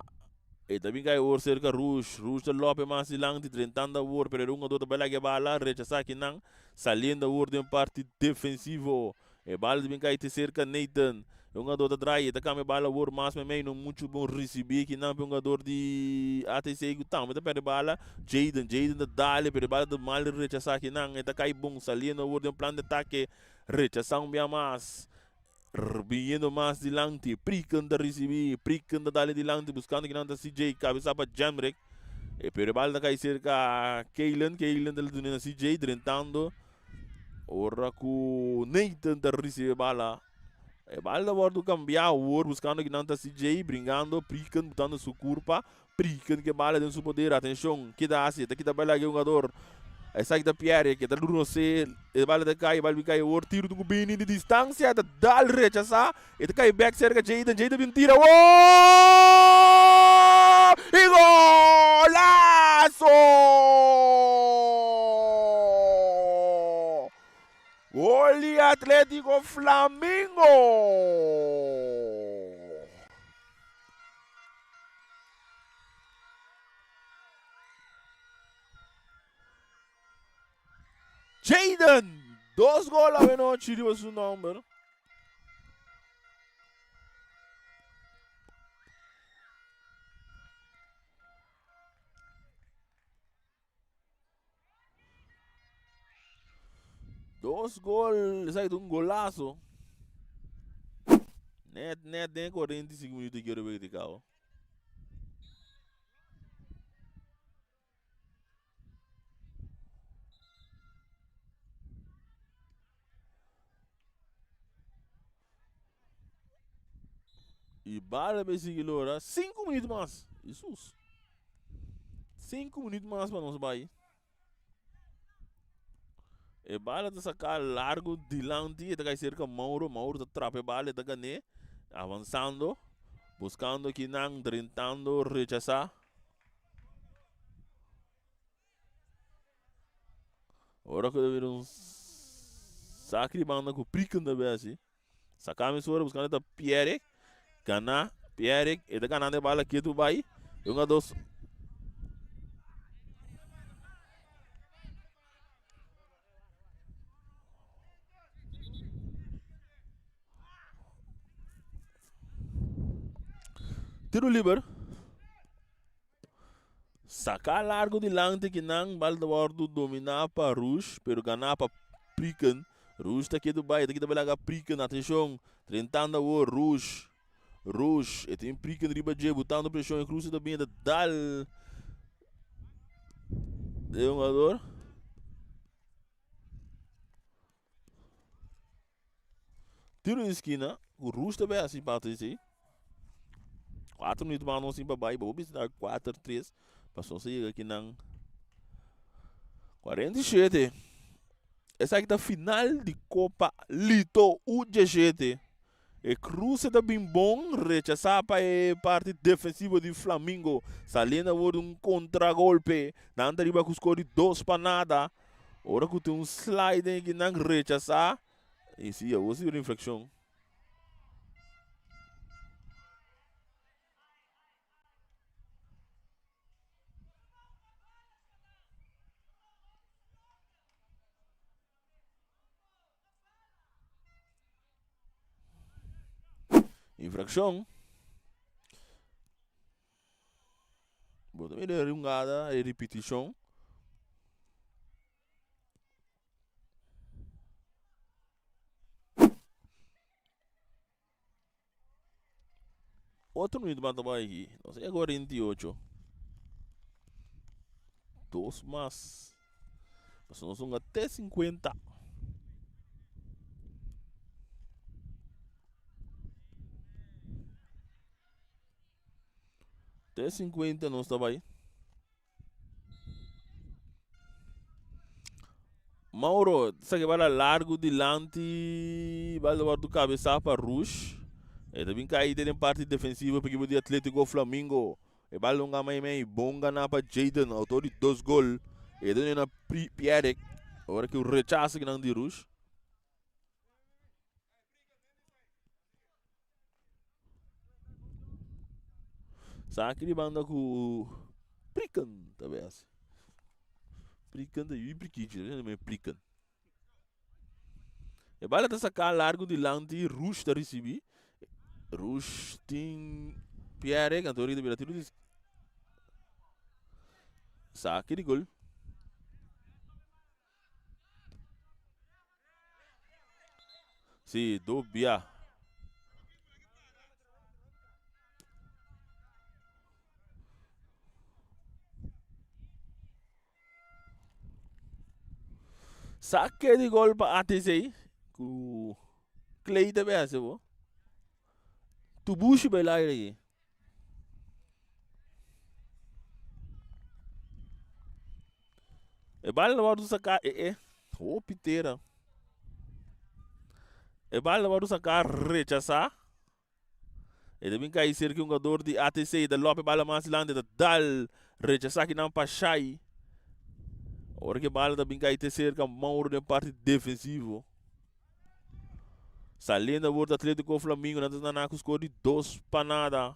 e ta bin kai awor serka Rush. Rush ta lope mas dilanti, drentando awor, pero e hungador ta bai laga e bala, rechasá akinan. Saliendo awor den parti defensivo. E bala ta bin kai te serka Nathan. E hungador ta draai, e ta kambia e bala awor mas meimei, no muchu bon risibí kinan pa e hungador di ATC ku tambe ta pèrdè bala. Jayden, Jayden ta dale pero e bala ta mal rechasá kinan. E ta kai bon saliendo awor den plan di atake. Rechasá un bia mas. Biniendo mas dilanti. Priken ta risibí, Priken ta dale dilanti buskando kinan ta CJ. Kabesa pa Jemrick. E pero e bala ta kai serka Kaylen, Kaylen ta duna na CJ drentando. Ora ku Nathan ta risibi e bala. E bala ta wòrdu kambiá awor buskando kinan ta CJ bringando Priken botando su kurpa. Priken ku e bala den su poder. Atenshon, ke ta hasi? E ta kita bala aki e hungador. Esaki ta Pierre ke ta lunosé. E bala ta kai, e bala bin kai awor. Tiro tin ku bini di distansia. Ta dal rechasá. E ta kai bèk serka Jayden. Jayden bin tira. Woo! I golazo! Gol di Atletico Flamingo! Jayden, dos gol awenochi riba su nomber. Dos gol, esaki ta un golazo. Net, net den 45 minuut ki ora di cabo. Y bala be sigui lora. 5 minuut mas. Jesus. 5 minuut mas pa nos bai. E bala ta saca largo dilanti. E ta cai cerca Mauro. Mauro ta trapa e bala. E ta gané. Avanzando. Buscando kinan. Drentando. Rechasa. Ora ku ta bira un saki di banda ku priken ta bira asi. Saka mi suera buskando ta Pierre. Gana Pierre. E ta ganando e bala ketu bai. Un a dos. Tiro liber. Saca largo dilanti ki nan bal ta wordo domina pa Rush, pero gana pa Priken. Rush ta ketu bai, ta kita belaga Priken, atencion. Trentando awor Rush. Rush, e tin Priken riba dje, butando presion, e cruce ta bini ta dal de hungador. Tiro di skina, ku Rush ta bai hasi parti esei. Kuater minuut mas nos tin pa bai, bo bisa ta kuater tres, pasobra nos a yega akinan 47. Esaki ta final di Kopa Lito U17. E kruse ta bin bon, rechasá pa e parti defensivo di Flamingo. Saliendo awor di un kontragolpe. Nan ta riba ku skor di 2-0. Ora ku tin un sliding aki nan rechasá. I si awor si bira infrakshon. Infrakshon. Bo ta mira e rungada, e ripitishon. Otro minuto mas ta bai aki. Nos a 48. Dos mas. Pasobra nos hunga te 50. Te 50 nos ta bai. Mauro sa ke bala largu dilanti bal ta wòrdu kabesá pa Rush. E ta bin kai den parti defensivo pa ekipo di Atletico Flamingo. E bal longa mei mei bon ganá pa Jayden, outor di dos gol. E ta duna na Pierrick. Ora ku rechaso kinan di Rush. Sa aki di banda ku priken ta bay hasi. Priken ta yu prikichi, ta bay priken. E bala ta saka largu dilanti, Rush ta risibi. Rush tin Pierre, anto ta bira tiro di Saki di gol. Sí, dubia. Saque di gol pa ATC. Ku Clay ta bese bo. Tubushi bai laire aki. E bala wòrdu saká e e hopi tera. E bala wòrdu saká rechasá. E ta bin kai serka un jugador di ATC. E ta lòp e bala mas dilanti e ta dal rechasá kinan pa Shai. Ora ku e bala ta bin kai te serka Mauro den parti defensivo. Saliendo awor di Atletico Flamingo nan ta nana ku skor di 2-0.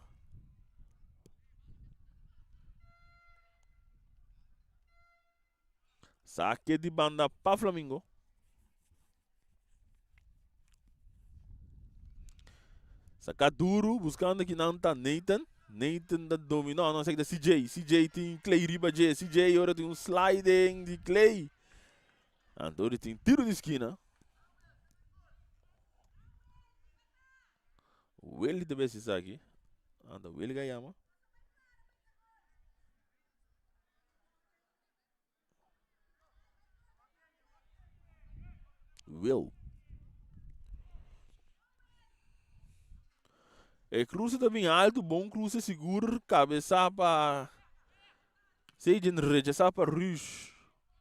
Sake di banda pa Flamingo. Saka duro buscando ki nan ta Nathan. Nathan ta domina. No, saki ta CJ. CJ tin Clay riba dje. CJ ora tin un sliding di Clay. Anto di tin tiro di skina. Willy ta besi esaki. Anda Willy ka yama. Will. E cruce ta bin alto, bon cruce sigur, cabeza pa Sejen rechasa pa Rush.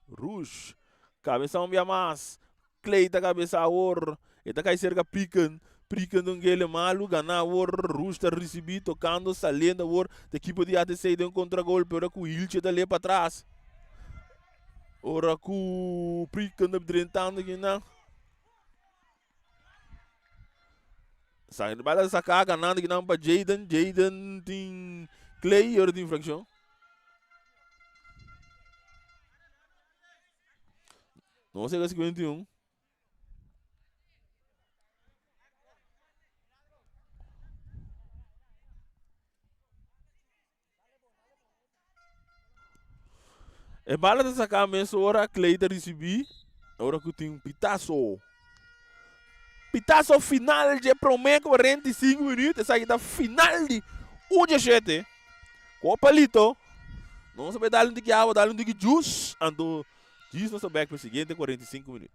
Rush. Cabeza un bia mas. Clay ta cabeza awor. E ta cay cerca Priken. Priken ta un gele malu. Gana awor. Rush ta ricibi tocando, saliendo awor. Ta equipo di ATC den contragolpe. Ora cu Hiltje ta le patras. Ora cu Priken ta drentando kinan. Sa bala saca ganando kinan pa Jaden. Jaden tin Clay ora tin infraccion. Nos llega 51. E bala ta saká mesora, Clay ta risibí, ora ku tin un pitaso. Pitaso final dje promé 45 minüt, esaki ta final di 1-7. Kopa Lito, nos a bai dal un tiki awa, dal un tiki juice, anto djis nos ta bèk pa e siguiente 45 minüt.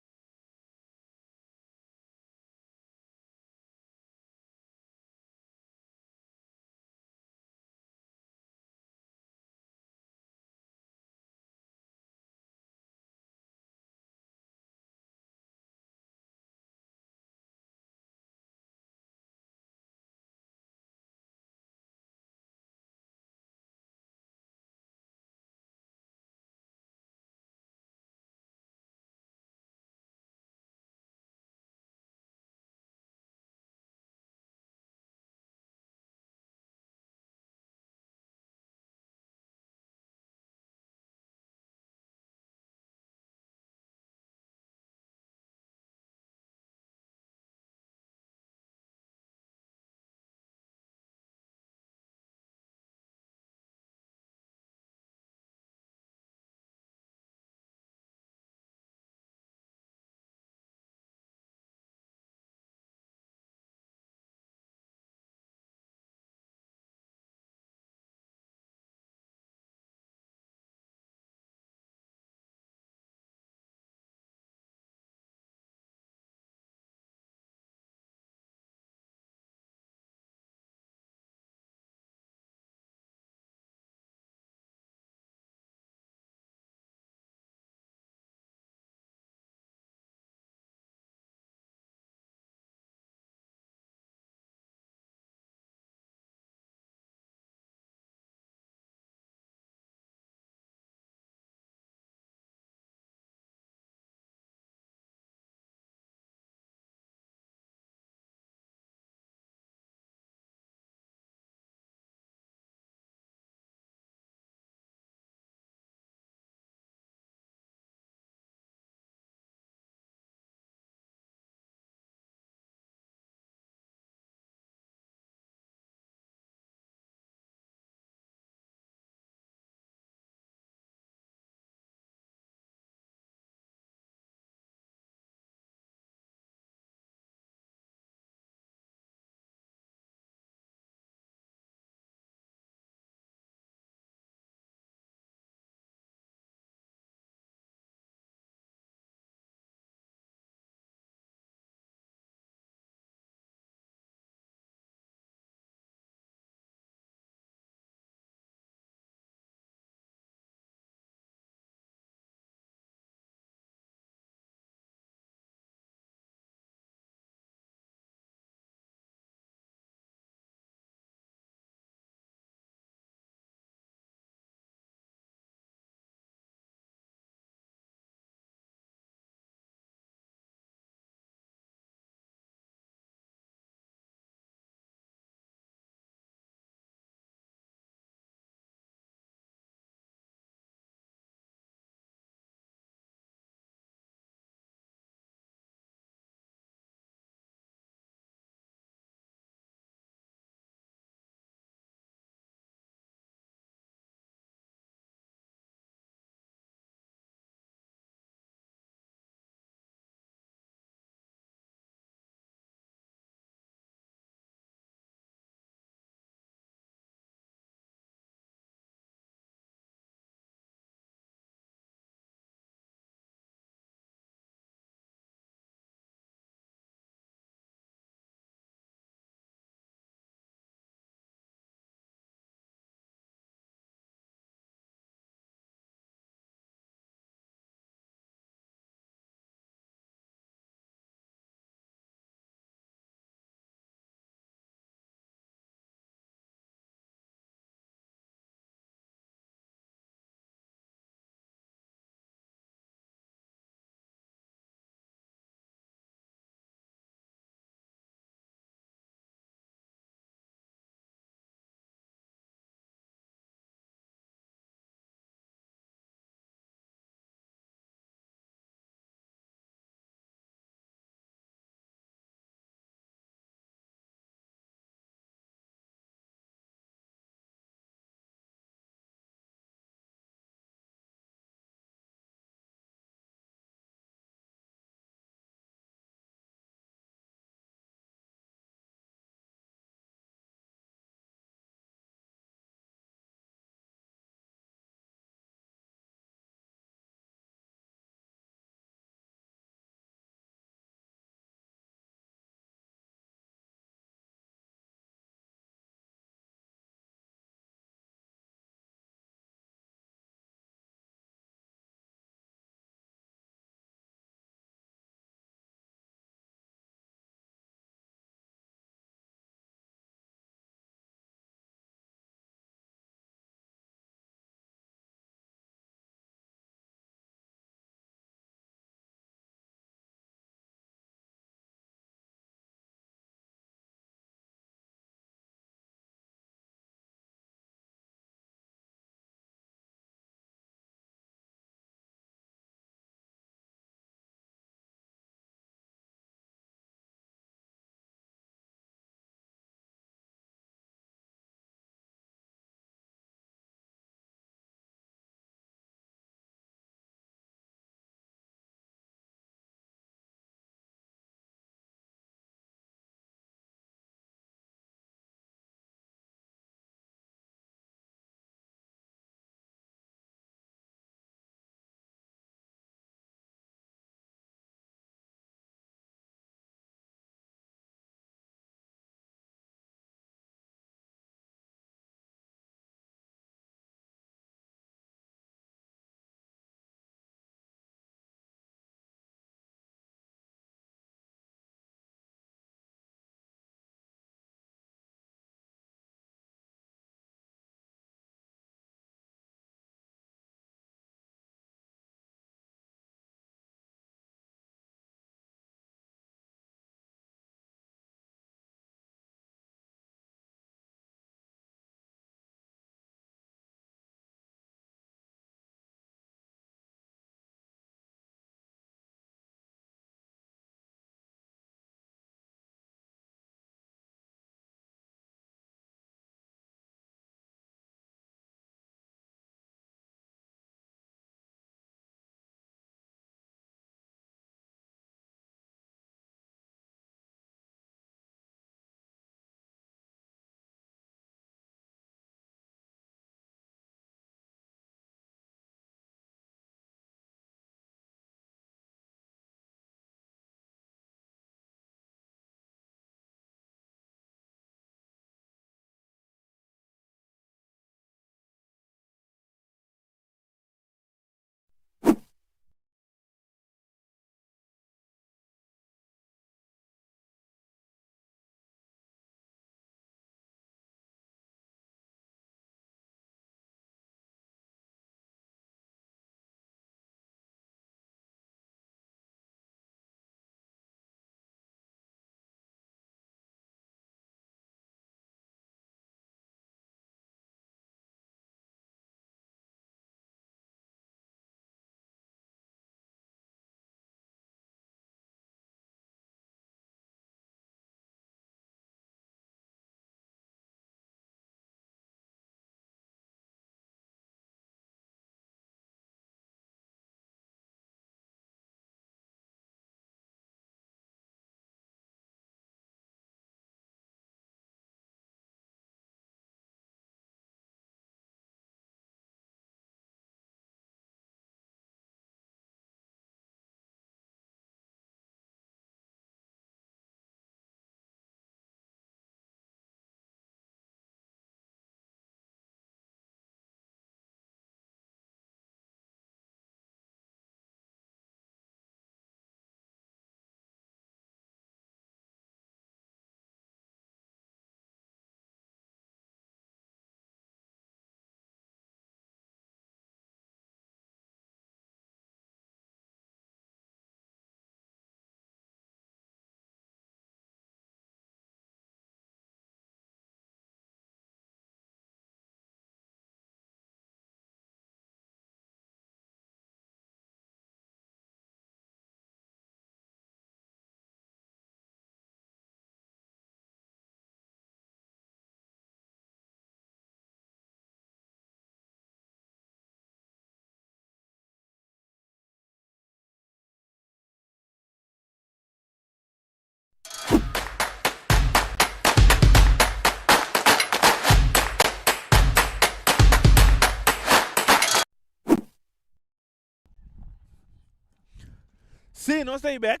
Sí, nos ta bek.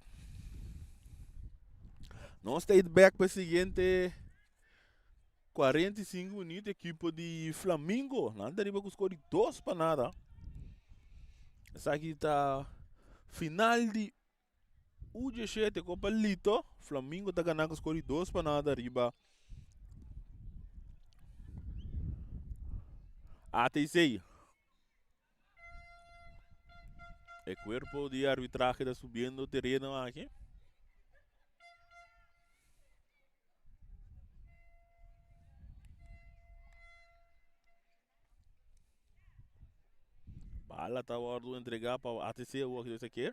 Nos ta bek pa e siguiente 45 minuut. Ekipo di Flamingo. Nan ta riba ku score di 2-0. Esaki ta final di U17 Copa Lito. Flamingo ta gana ku score di 2-0 riba ATC. E cuerpo di arbitrahe ta subiendo tereno aki. Bala ta wordo entrega pa ATC awor ki ta keer.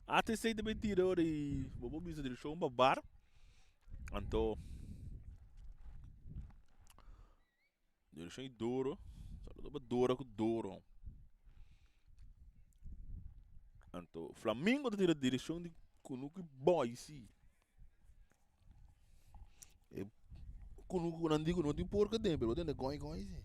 ATC ta bay tira ora y bo por bisa direccion pa bar. Anto Direccion di Doro. Saludo pa Dora ku Doro. Anto Flamingo ta tira direccion di Kunuku Boy si. E kunuku nan di ku no tin porko den pero bo tende goi goi si.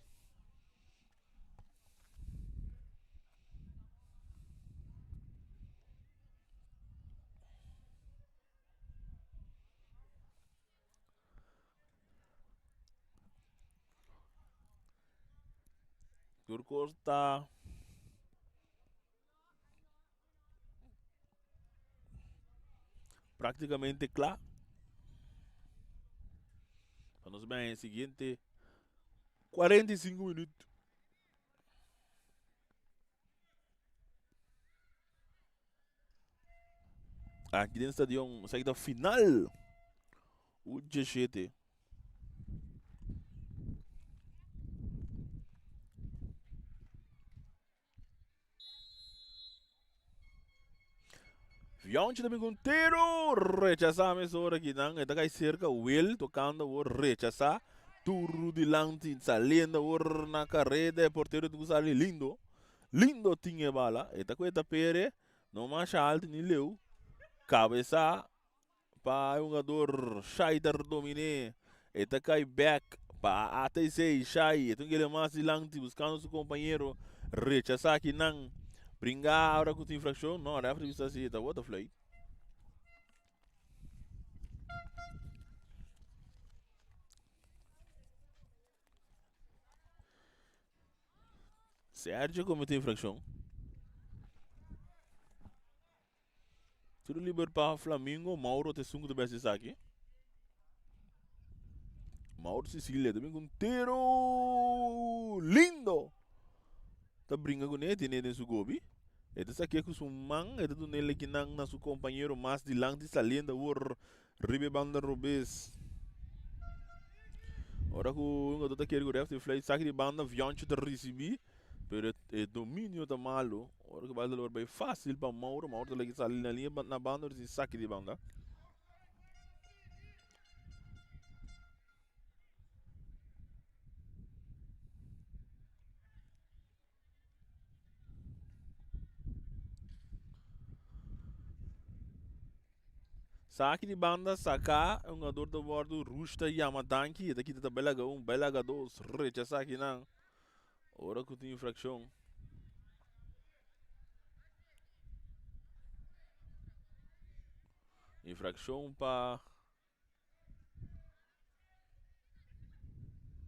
Tur kos ta práktikamente kla. Pa nos bai e siguiente 45 minüt. Aki den stadion esaki ta final U17. Vionchi ta bin ku un tiro rechasá mesora aki nan e ta kai serka Will tokando awor rechasá turu dilanti saliendo awor na kareda e portero tin ku sali lindo. Lindo tin e bala, e ta ku e ta pere, no masha alto ni leu. Kabesa pa e hungador Shai ta dominé. E ta kai bek pa ATC. Shai e ta un kere mas dilanti buskando su kompañero. Rechasá akinan. Bringa ora ku tin infrakshon. No, rèfri bisa si e ta bota fluit. Sergio comete infraccion. Tiro liber pa Flamingo. Mauro te sungo te best esaki. Mauro Cecilia también con tiro lindo. Ta brinca con él, tiene den su gobi. Este saque con su man, este tunele kinan na su compañero más dilante saliendo por Riba e banda robes. Ora ku un jugador ta kere ku ref tin fluit saki di banda Vioncho ta risibi pero e dominio ta malo. Ora ku bal ta logra bai fácil pa Mauro. Mauro ta laki sali na liña na banda ora tin saki di banda. Saki di banda saká, e hungador ta wòrdu Rush ta yama danki, e ta kita ta bai laga un, bai laga dos, rechasá kinan ora ku tin infrakshon. Infrakshon pa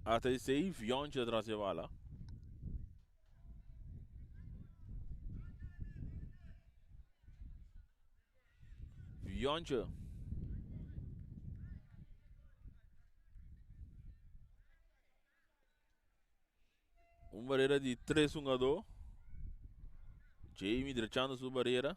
ATC, Vionchi ta tras e bala. Vionchi. Un barera di tres hungadó. Jamie drechando su barera.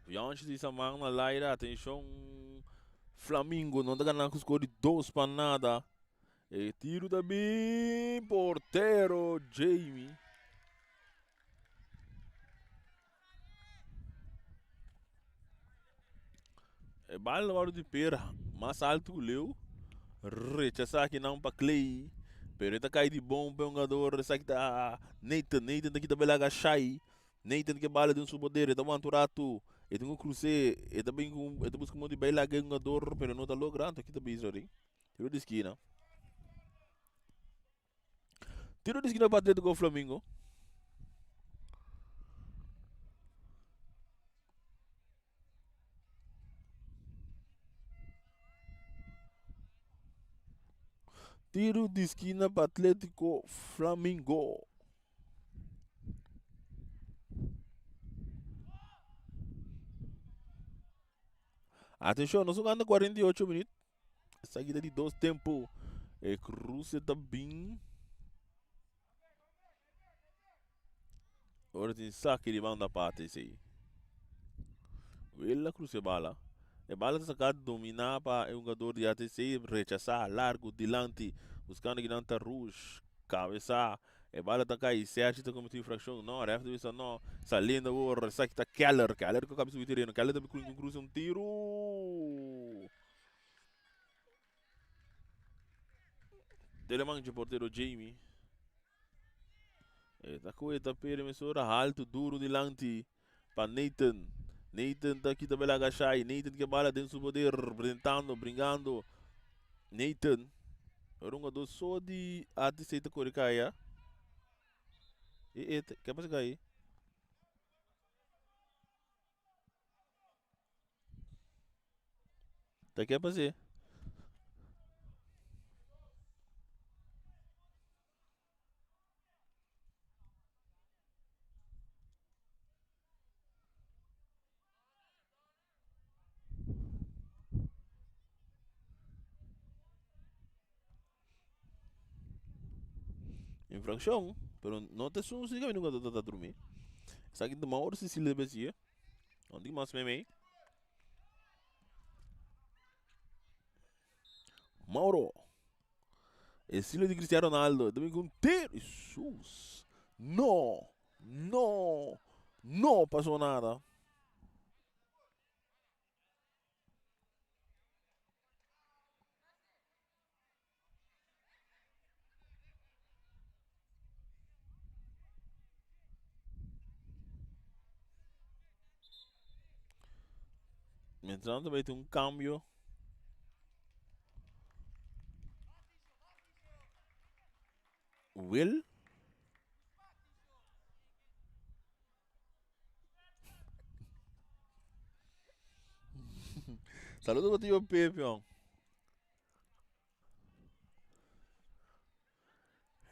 Vionchi di Saman na laira. Atenshon Flamingo no ta gana ku skor di 2-0. E tiro ta bin portero Jamie. E bal na wòrdu di pera mas altu ku leu. Rechasá akinan pa Clay. Pero e ta kai di bon pa e hungador. Esaki ta Nathan. Nathan ta kita belaga Shai. Nathan ke bala den su poder. E ta wanta un ratu. E tin ku krus'é. E ta bin ku e ta buska modo di bai laga e hungador pero no ta logra. Anto kita bisa ori. Tiro di skina. Tiro di skina pa Atletico Flamingo. Tiro di skina pa Atletico Flamingo. Atenshon, nos jugando 48 minuut. Esaki ta di dos tempo. E cruce ta bin. Ora tin saque di banda pa ATC. Wil a cruce bala. E bala ta saca domina pa e jugador di ATC. Rechasa largo dilanti. Buscando kinan ta Rouge. Cabeza. E bala ta kai, Sergi ta kometi infrakshon, no, ref ta bisa no, saliendo awor, esaki ta Keller, Keller ku kaba subi tereno, Keller ta bin krusa un tiru. Teleman dje portero Jamie. E ta koe ta pere mesora haltu duru dilanti pa Nathan. Nathan ta kita bela agashai, Nathan ke bala den su poder, brentando, bringando. Nathan, ora un jugador so di ATC ta kore kaya. E e, ke pasa kai? Ta ke pasa? Infraccion, pero no ta esun si caminda cu ta drumi. Esaki ta Mauro Cecilia ta besi, no tin mas meme. Mauro, estilo di Cristiano Ronaldo, ta bin cu un tiro, Jesus, no, no, no pasó nada. Mientras bai tin un cambio. Will. Saludo pa tío Pepe.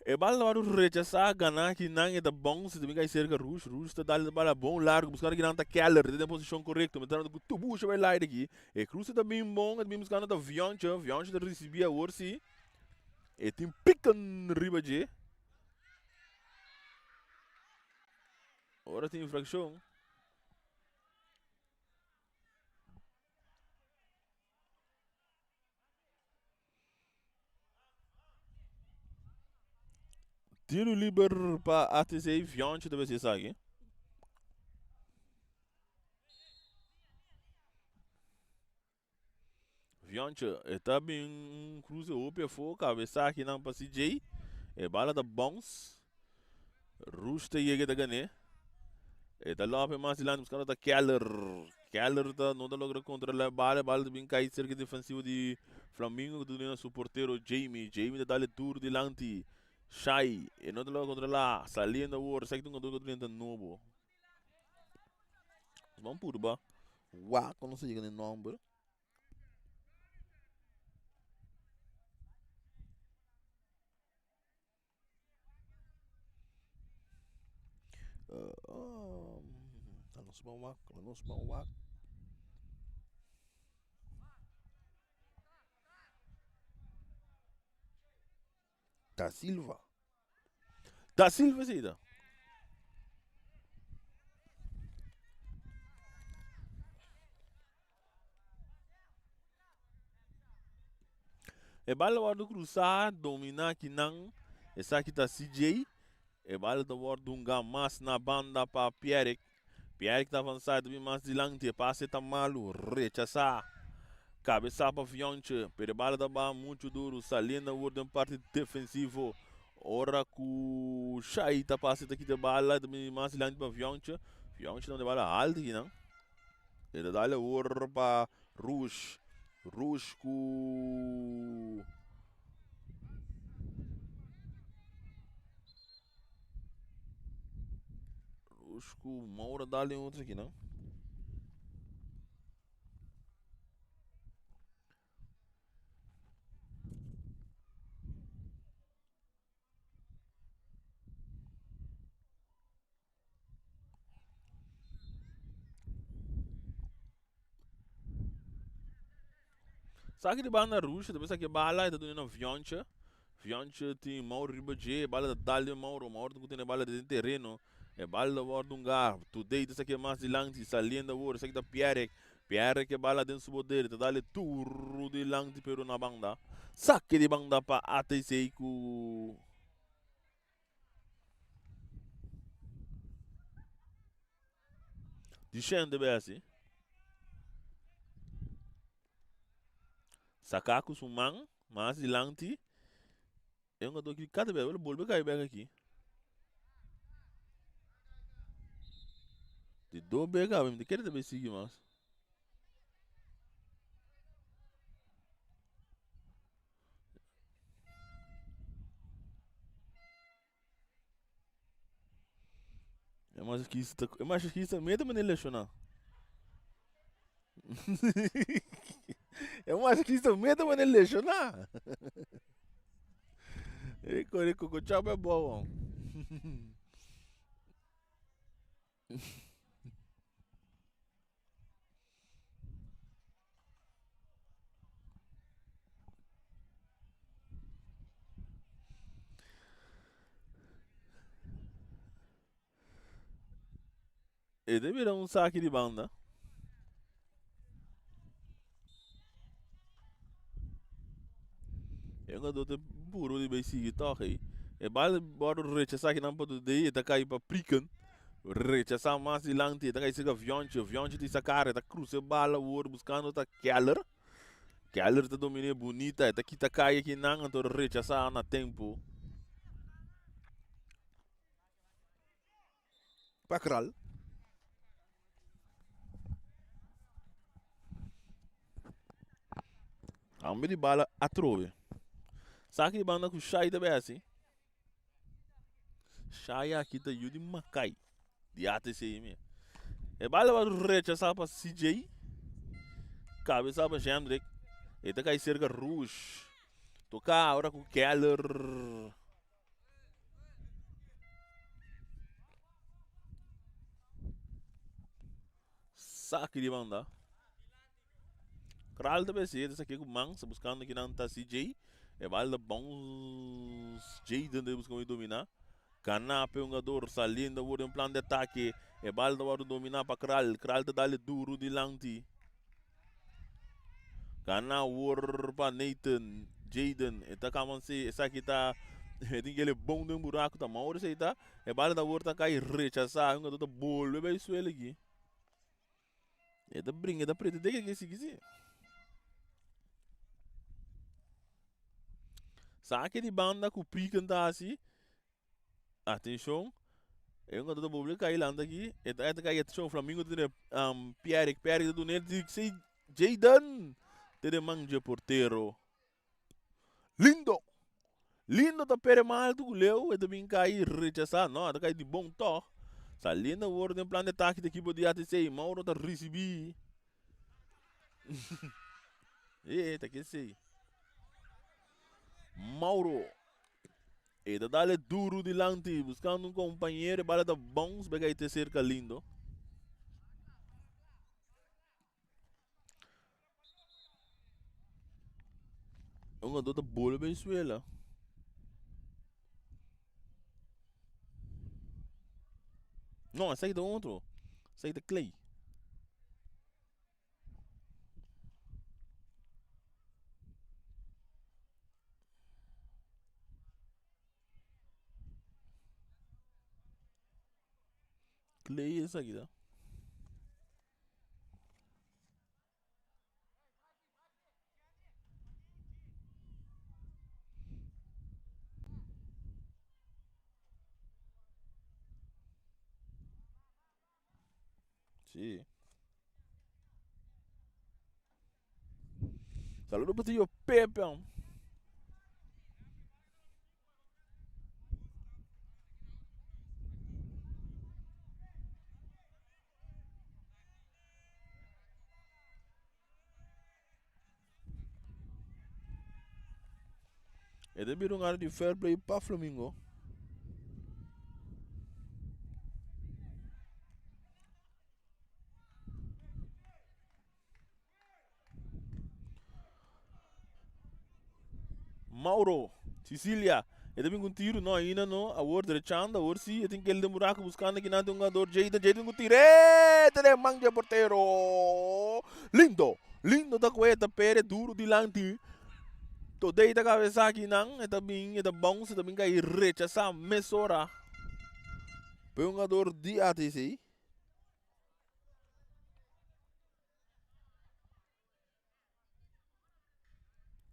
E bala ta wòrdu rechasá, ganá kinan e ta bounce tambe kai serka Rush. Rush ta dal e bala bon largu buskando kinan ta Keller ta den posishon korekto. Mientras ku Tubusha bai laida aki. E kruse ta bin bon, e ta bin buskando ta Vioncho. Vioncho ta risibí awor si. E tin piken riba dje. Ora tin infrakshon. Tiro liber pa ATC Vioncho ta besi esaki. Vioncho e ta bin un cruce hopi afo cabeza akinan pa CJ. E bala ta bounce. Rush ta yega ta gané. E ta lope mas dilanti buscando ta Keller. Keller ta no ta logra controla e bala. E bala ta bin cai cerca defensivo di Flamingo cu ta duna su portero Jamie. Jamie ta dale duro dilanti. Shai e no ta logra controla. Saliendo awor. Esaki ta un jugador cu ta drenta nobo. Nos ban purba wak cu nos ta yega na e nomber. Nos ban wak, nos ban wak. Da Silva. Da Silva si ta. E bala wòrdu krusá, dominá kinan. Esaki ta CJ. E bala ta wòrdu hunga mas na banda pa Pierrick. Pierrick ta avansá, e ta bin mas dilanti. E pase ta malu, rechasá. Kabesá pa Fionche, pero e bala ta baha muchu duru, saliendo awor den parti defensivo. Ora ku Shai ta pasa e ta kita e bala, e ta bin mas dilanti pa Fionche. Fionche ta manda e bala altu kinan. E ta dal awor pa Rush. Rush ku. Rush ku Mauro dal den otro aki no. Saki di banda Rush ta bisa ke bala e ta duna na Vionche. Vionche tin Mauro riba dje, e bala ta dal den Mauro, Mauro ta ku tene bala den tereno. E bala ta wòrdu un gar. Today ta saki mas dilanti, saliendo awor, esaki ta Pierre. Pierre ke bala den su poder, ta dal e tur dilanti pero na banda. Saki di banda pa ATC ku. Dishende be asi. Saka ku su man mas dilanti. E un gato aki kata bek, bolbe kai bek aki. Di do bek awe, mi ta kere ta bay sigui mas. E masoquista, e masoquista mete mane lesioná. E masoquista mete mane lesioná. E kore kokochap e bou. E ta bira un saki di banda. E hungador ta puru di bay sigui tog ey. E bal wòrdu rechasá kinan pa Dudey e ta kai pa Priken. Rechasá mas dilanti e ta kai serka Vionche. Vionche tin sa kara e ta krusa e bal awor buskando ta Keller. Keller ta dominé bunita e ta kita kai akinan anto rechasá na tempu. Pa Kral. Cambio di bala atrobe. Saki di banda ku Shai ta bay hasi. Shai aki ta yu di Makai. Di ATC mi. E bala ba rechasa pa CJ. Cabeza pa Jendrik. E ta kai cerca Rouge. Toka ora ku Keller. Saki di banda. Kral ta besi, ta saki ku man, sa buscando ki nan ta CJ. E bal ta bounce. Jaden ta busca domina. Canape un jugador saliendo awor den plan de ataque. E bal ta wòrdu domina pa Kral. Kral ta dale duro dilanti. Gana awor pa Nathan, Jaden, e ta kama si esaki ta e tin kele bon den buraku ta maor esei ta e bala ta awor ta kai rechasá un ta bolbe bai suelo aki e ta bringa e ta preta te ke sigui si saki di banda ku priken ta hasi. Atenshon, e un ta boble kai lanta aki, e ta e ta kai atenshon Flamingo ta tene um, Pierrick, Pierrick ta dune di si Jayden te den man dje portero. Lindo! Lindo ta pere mal altu ku leu, e ta bin kai rechasá, no, e ta kai di bon tòg. Saliendo awor den plan de atake di ekipo di ATC, Mauro ta risibí. E ta kesei. Mauro. E ta dale duru dilanti buscando un compañero. E bala ta bounce bek ahí te cerca Lindo. Un jugador ta bola bij suela. No, esaki ta otro. Esaki ta Clay. Clay esaki ta. Sí. Saludo pa tío Pepe. E ta bira un área di fair play pa Flamingo. Mauro, Cecilia, e ta bin ku un tiro, no ainda no, awor drechando, awor si, e tin kel den buraco buscando kinan tin un jugador, Jayden, Jayden ku tiro, e ta den man dje portero, lindo, lindo ta kue, ta pere duro dilanti, Todey ta kabesa kinan, e ta bin, e ta bounce, e ta bin kai rechasa mesora pa e jugador di ATC.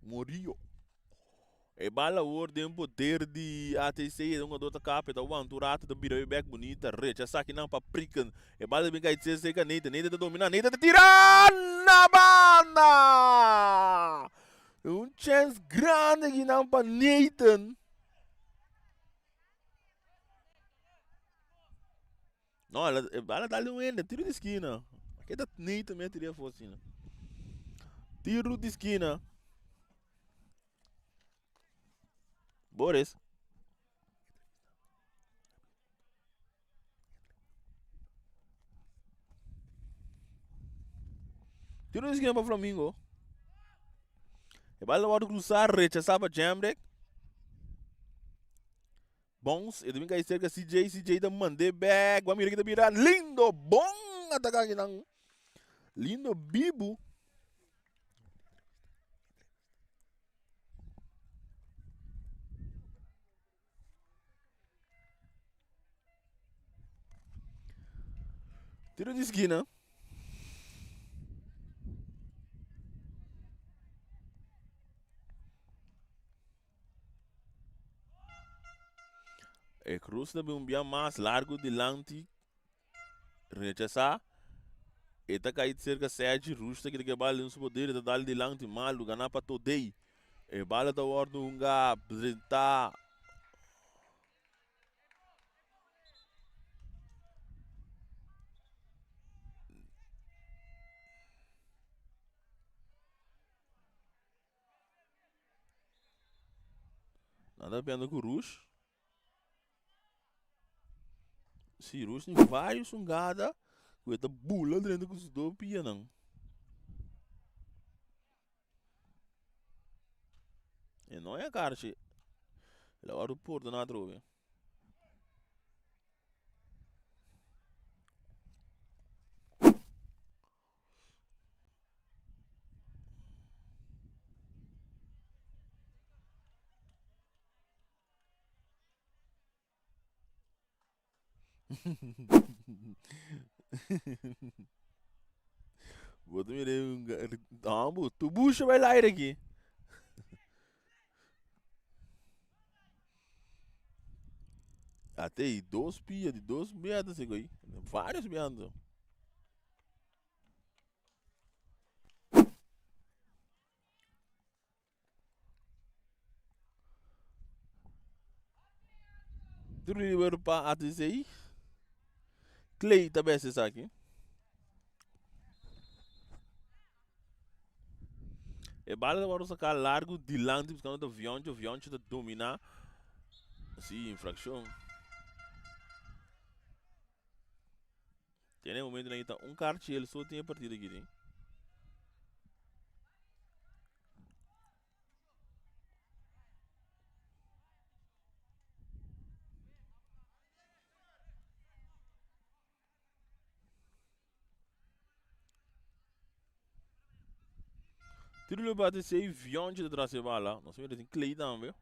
Murillo. E bala awor den poder di ATC. E hungador ta kap, e ta wanta un rato, ta bira e bek bunita. Rechasa kinan pa Prikken. E bala ta bin kai cerca Nathan. Nathan ta domina. Nathan ta tira na banda! Un chance grandi kinan pa Nathan. No, ela, e bala dal un hende, tiro di skina. Ke ta Nathan me tira afó asina. Tiro di skina. Boris. Tiro di skina pa Flamingo. E bala wòrdu krusá, rechasá pa Jamrick. Bounce, e ta bin kai serka CJ, CJ ta mand'é bek, bo a mira ki ta bira lindo, bon ataka akinan. Lindo bibu. Tiro di skina. E cruz ta bin un bia mas largo dilanti. Rechasá. E ta kai cerca Sergi Rush ta kere ke bala den su poder. E ta dal dilanti malu gana pa Todey. E bala ta wordo hunga drenta. Nan ta piando ku Rush. Si, Rush tin varios hungada ku e ta bula drenta ku su dos pianan. E no e karchi. El a wòrdu pordoná atrobe. Bo ta mira un Ambo, tu busha bai laire aki. Ate dos pia di dos metros aí. Vários metros. Tur liber pa ATC. Clay ta best esaki. E bala ta wòrdu saká largu dilanti buskando ta Vioncho. Vioncho ta dominá. Sí, infrakshon. Te na e momentonan aki ta un karchi el so tin e partido aki tin. Tiro lo bate sei Vioncho ta tras e bala. Nos mira tin Clay tambe.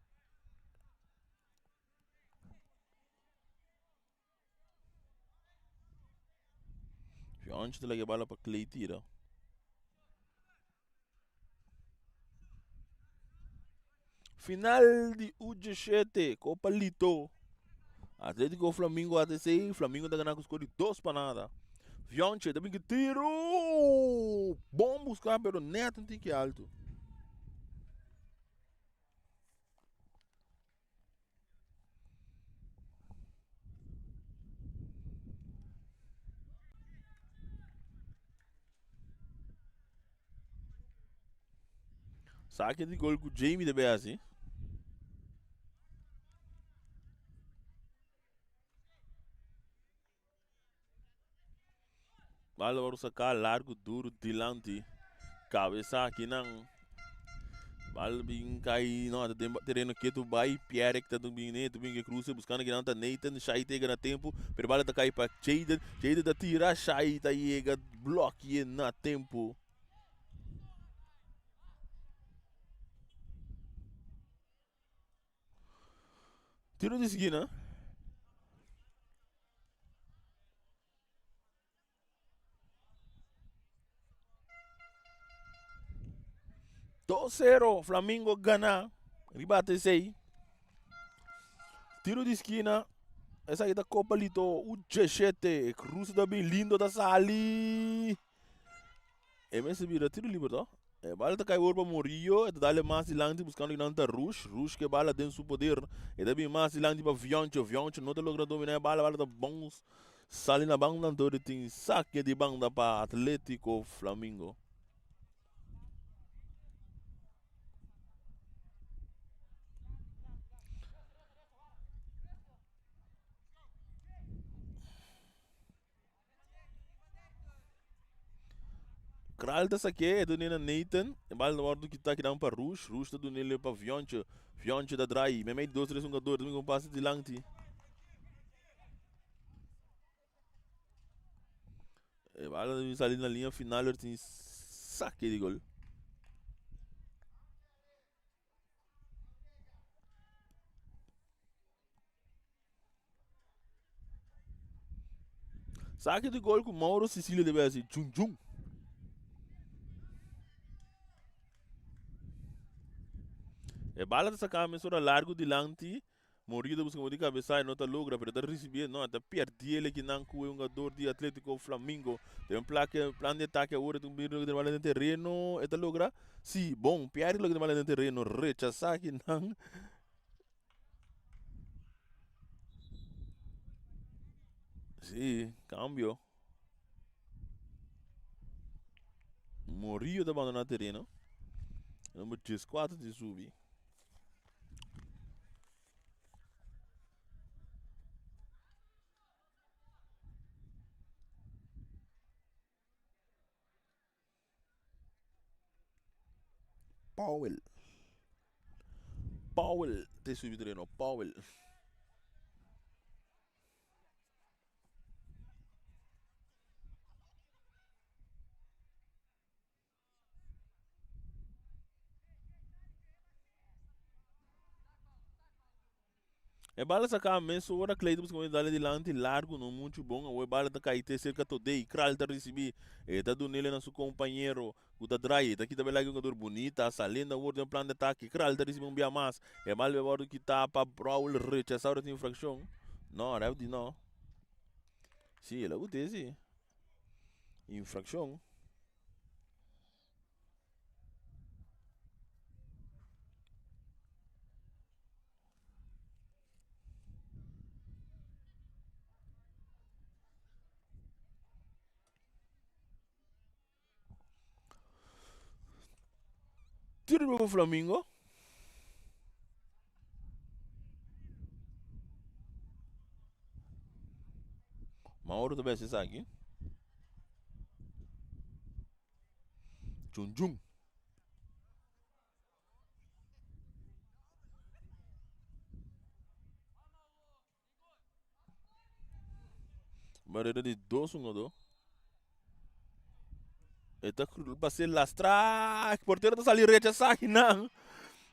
Fionchi ta laga e bala pa Clay tira. Final di U17, Copa Lito. Atletico Flamingo ATC, Flamingo ta gana ku skor di 2 pa nada. Fionchi ta bin ku tiro! Bon buska pero net un tiki alto. Saque di gol ku Jamie ta bay hasi. Bala wòrdu saká largu duru dilanti. Kabesa akinan. Bala bin kai no ta den tereno ketu bai. Pierrick ta bin ne ta bin ke kruse buskando kinan ta Nathan. Shai ta yega na tempu pero bala ta kai pa Jayden. Jayden ta tira Shai ta yega blòkie na tempu. Tiro di skina. 2-0, Flamingo gana riba ATC. Tiro di skina. Esaki ta Copa Lito U17. Cruze ta bin lindo ta sali. E mester bira tiro liber to. E bala ta kai wor pa Murillo. E ta dale mas dilanti buscando kinan ta Rush. Rush ke bala den su poder. E ta bin mas dilanti pa Vioncho. Vioncho no ta logra domina e bala. Bala ta bounce sali na banda anto di tin sake di banda pa Atletico Flamingo. Kral ta sak'é, e dun'é na Nathan. E bal ta wòrdu kitá kinan pa Rush. Rush ta dun'é pa Vioncho. Vioncho ta drai. Meimei di dos tres hungador ta bin ku un pase dilanti. E bal ta bin sali na liña final ora tin sake di gol. Saki di gol ku Mauro Cecilio debe hasi jun jun. E bala ta saka mesora largu dilanti. Murillo ta buska di kabesa e no ta logra pero ta risibié no ta pierdí el ekinan ku e hungador di Atletico Flamingo. Den un plake plan di atake awor e ta bira loke den bala den tereno e ta logra si bon pierde loke den bala den tereno rechasá kinan. Sí, cambio. Murillo ta abandoná tereno. Number 14 di subi. Powell. Powell te subi tereno. Powell. E bala saca mesora Clayton busca dale dilanti largo no mucho bon awor e bala ta cay te cerca Todey Kral ta ricibi e ta dunele na su compañero cu ta draai e ta kita bela jugador bunita saliendo awor den plan de atake Kral ta ricibi un bia mas e bala a wordo kita pa Raul rechaza ora tin infraccion no ref di no si el a gute si infraccion. Tiro pa Flamingo. Mauro ta besi esaki. Chun chun. Barrera di dos hungador. E ta pa ser lastra. Portero ta sali rechazá kinan.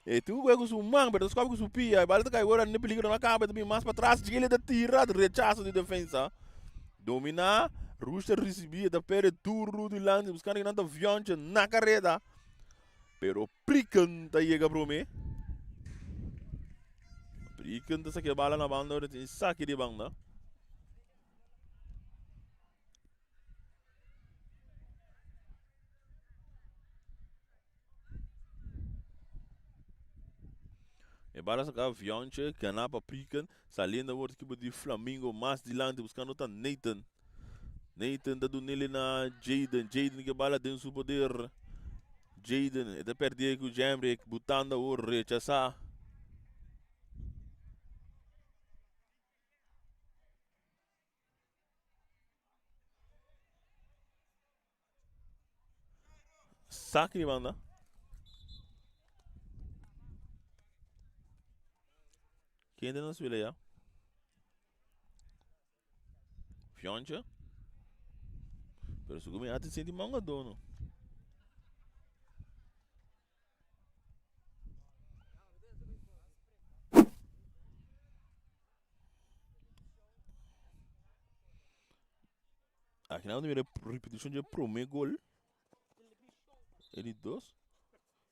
E tin ku ku su man, pero ta skopi ku su pia. E bala ta kai ora ne peligro na kaba, e ta bin mas pa tras. Chile ta tira, rechazo di defensa. Dominá, Rush ta risibí, e ta perde duru dilanti, buskando kinan ta Vionche na kareda. Pero Priken ta yega promé. Priken ta saki e bala na banda, ora tin saki di banda. E bala saca Vionche, gana pa Priken, saliendo awor equipo di Flamingo mas dilanti buscando ta Nathan. Nathan ta dunele na Jaden, Jaden ke bala den su poder. Jaden e ta perdie ku Jemrick, butando awor rechasa. Saki di banda. Kende na spila ya? Fionche. Pero su mi ati sinti manga dono. Aki nan mira repeticion dje prome gol. E di dos.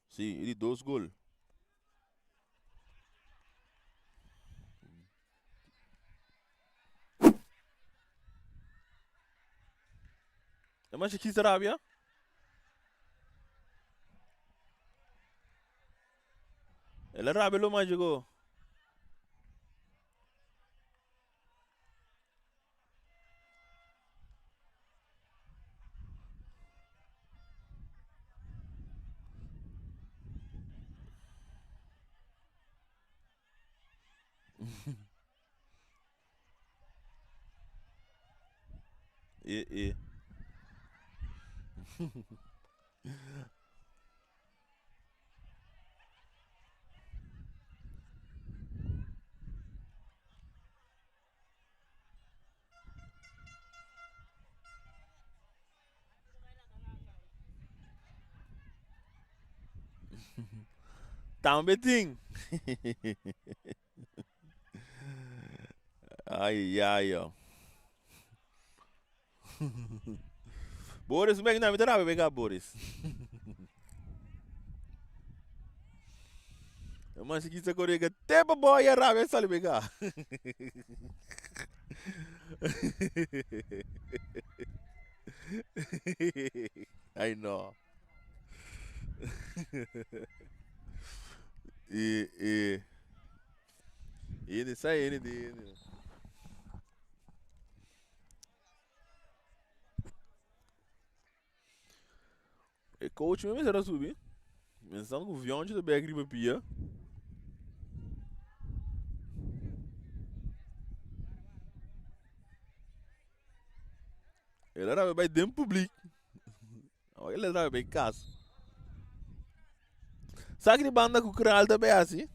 Si, e di dos gol. E man kisa rabia. El a rabia lo mas llegó. E, e. Tambe tin. Ai, ai, oh. Boris, ven, no, mi ta rabia Boris. Mas aqui sa correga tempo boy a rabia sali bega. Ai no. E e e sai ele de E coach mes mester a subi. Pensando ku Vionchi ta bek riba pia. El a rabia bai den publiek. Awor el a rabia bai kas. Sa ki di banda ku Kraal ta bai hasi?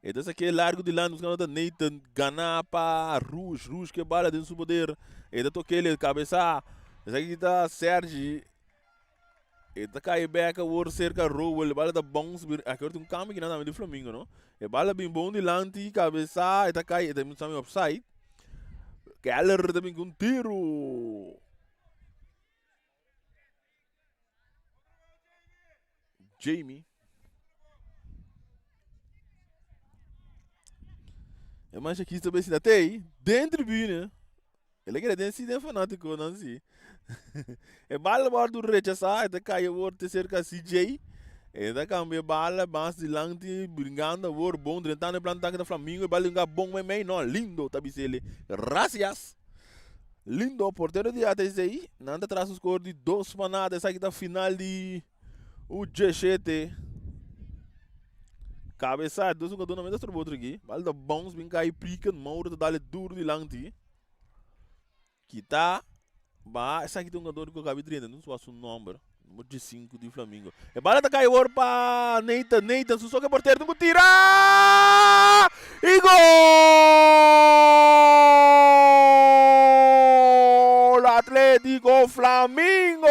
E ta saké largu dilanti buskando ta Nathan ganá pa Rush. Rush ke bala den su poder. E ta tok'é kabesá. Esaki ta Sergi. E ta kai bek awor serka Rowell. E bala ta bounce. Aki awor tin un kambio kinan tambe di Flamingo no. E bala bin bon dilanti kabesá. E ta kai e ta bin offside. Keller ta bin ku un tiru. Jamie. E mancha aqui também se tem den tribuna. Ele quer den si den fanático não si. E bala bordo rechazar, e cai awor te cerca CJ. E ta cambia bala mas dilanti, brincando awor bom, drentando e plan tanque da Flamingo, e bala linga bom mei no, lindo, ta bisele. Gracias. Lindo, portero di ATC, nan ta tras un score di 2 pa nada, esaki ta final di U17. Cabeza, dos jugador na meta otro aqui. Bala ta bounce, bin cai pica, Mauro ta dale duro dilanti. Kita, ba, esaki ta un jugador cu cabe drenta, no su nomber. Numero 15 di Flamingo. E bala ta cai awor pa Nathan. Nathan, su soke portero, tin cu tira! Y gol! Atletico Flamingo!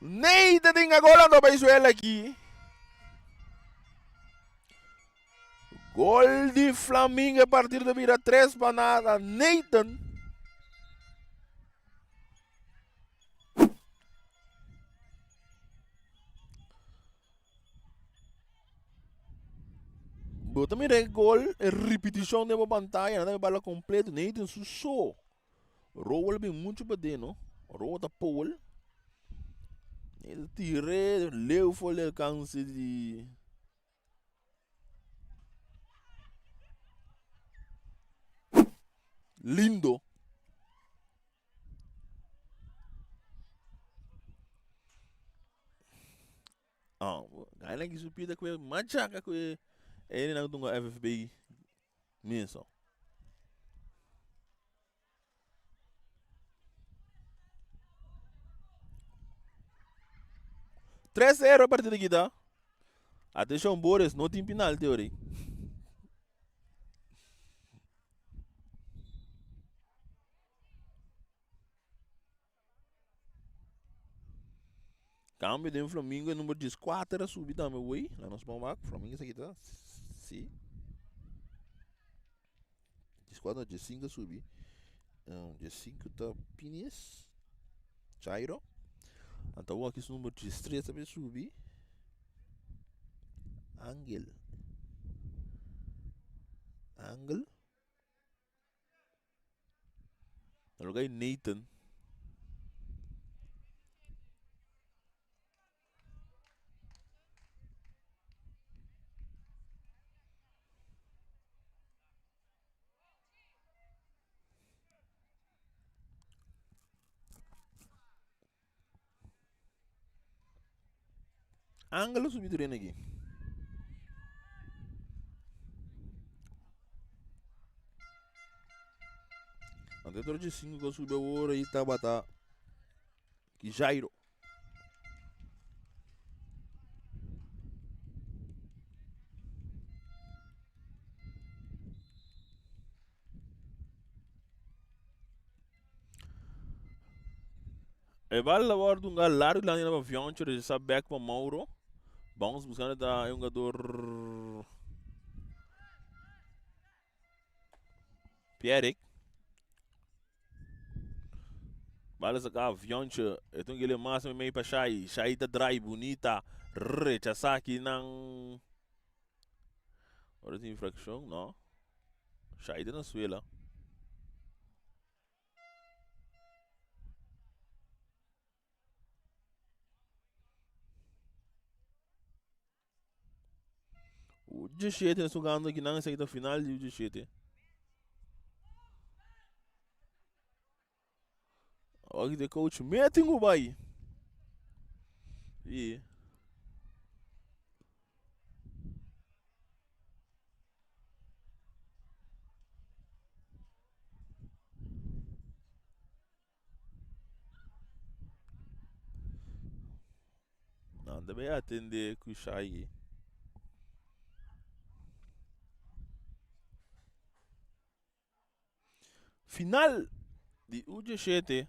Nathan tin a gol ando Venezuela aki. Gol di Flamingo e partido ta bira 3 pa nada. Nathan. Bo ta mira e gol, e repeticion den bo pantalla, nada bala completo. Nathan su so. Rowell bin mucho pa den, no? Rowell ta Powell. El tire leu for el alcance di Lindo. Ah, gana ki su pida ku machaca ku e e nan tunga FFB minso. 3-0 e partido aki ta. Atenshon Boris, no tin penalti ori. Cambio den Flamingo e number 14 a subi tambe wey. La nos bon wak. Flamingo esaki ta. Si. 14 no, 15 a subi. Um, 15 ta Pines. Jairo. Anto awor aki su number 13 tambe subi. Angel. Angel. Na lugar di Nathan. Angelo subi tereno aki. Anto e trochi sinku ku a subi awor ei tabata ki Jairo. E bal a wòrdu un largu dilanti na Vioncho regresá bèk pa Mauro. Bounce buskando ta e hungador Pierrick. Bal a saka Vioncho. E ta un kele mas meimei pa Shai. Shai ta drai bunita. Rechasá akinan. Ora tin infrakshon? No. Shai ta na suela. U17 nos jugando aki nan esaki ta final di U17. Awor de coach metin ku bai. I Nan ta bay atende ku Shaggy. Final di U17.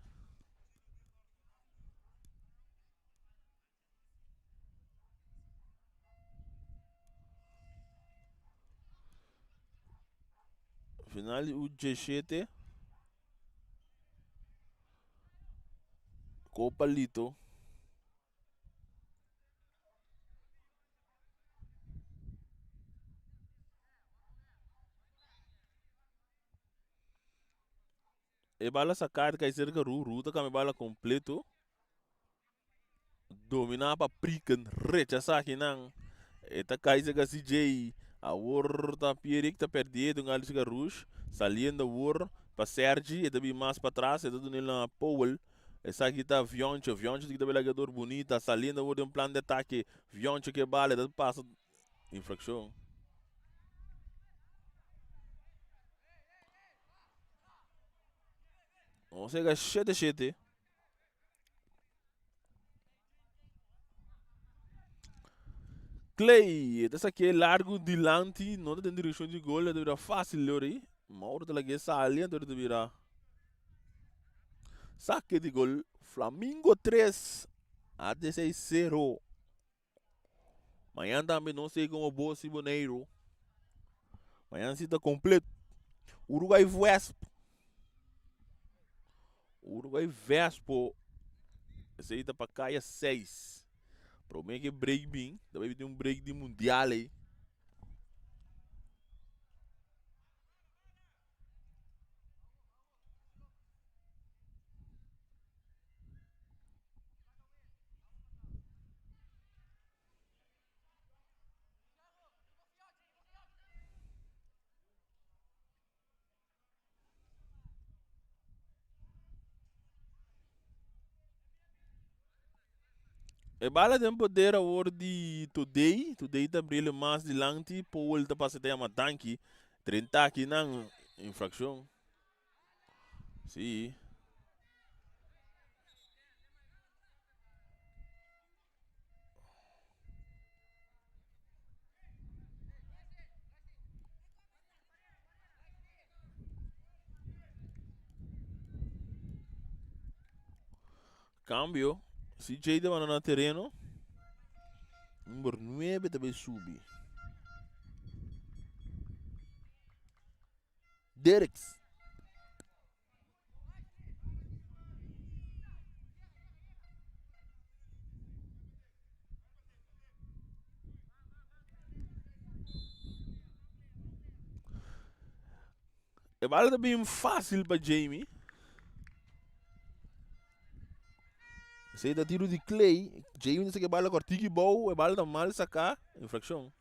Final di U17. Copa Lito. E bala saca ta cay cerca Ru, Ru ta cambia bala completo. Domina pa Priken, rechasa akinan. E ta cay cerca CJ. Awor ta Pierik ta perdiendo un algo cerca Rush. Saliendo awor pa Sergi, e ta bin mas patras, e ta dun'el na Powell. Esaki ta Vioncho, Vioncho ta kita belagador bunita, saliendo awor den un plan di atake. Vioncho ke bala, e ta pasa infraccion. Nos a yega shete shete. Clay, e ta saké largu dilanti, no ta den direkshon di gol, e ta bira fásil lori. Mauro ta lag'é sali, anto e ta bira sake di gol. Flamingo tres, ADC sero. Mañan tambe nos ei como Bos y Boneiru. Mañan si ta completo. Uruguay Vesp. Uruguay Vespo. Esei ta pa kaya 6. Prome ke break bin, ta bai tin un break di mundial ei. E bala den poder awor di Today. Today ta brille mas dilanti. Powell ta pasa ta yama danki. 30 aki nan infraccion. Sí. Cambio, CJ ta banda na tereno. Number 9 ta bay subi. Derks. E bala ta bin fácil pa Jamie. Esei ta tiro di Clay. Jamie ta saka e bala kòrtiki bou. E bala ta mal saká. Infrakshon.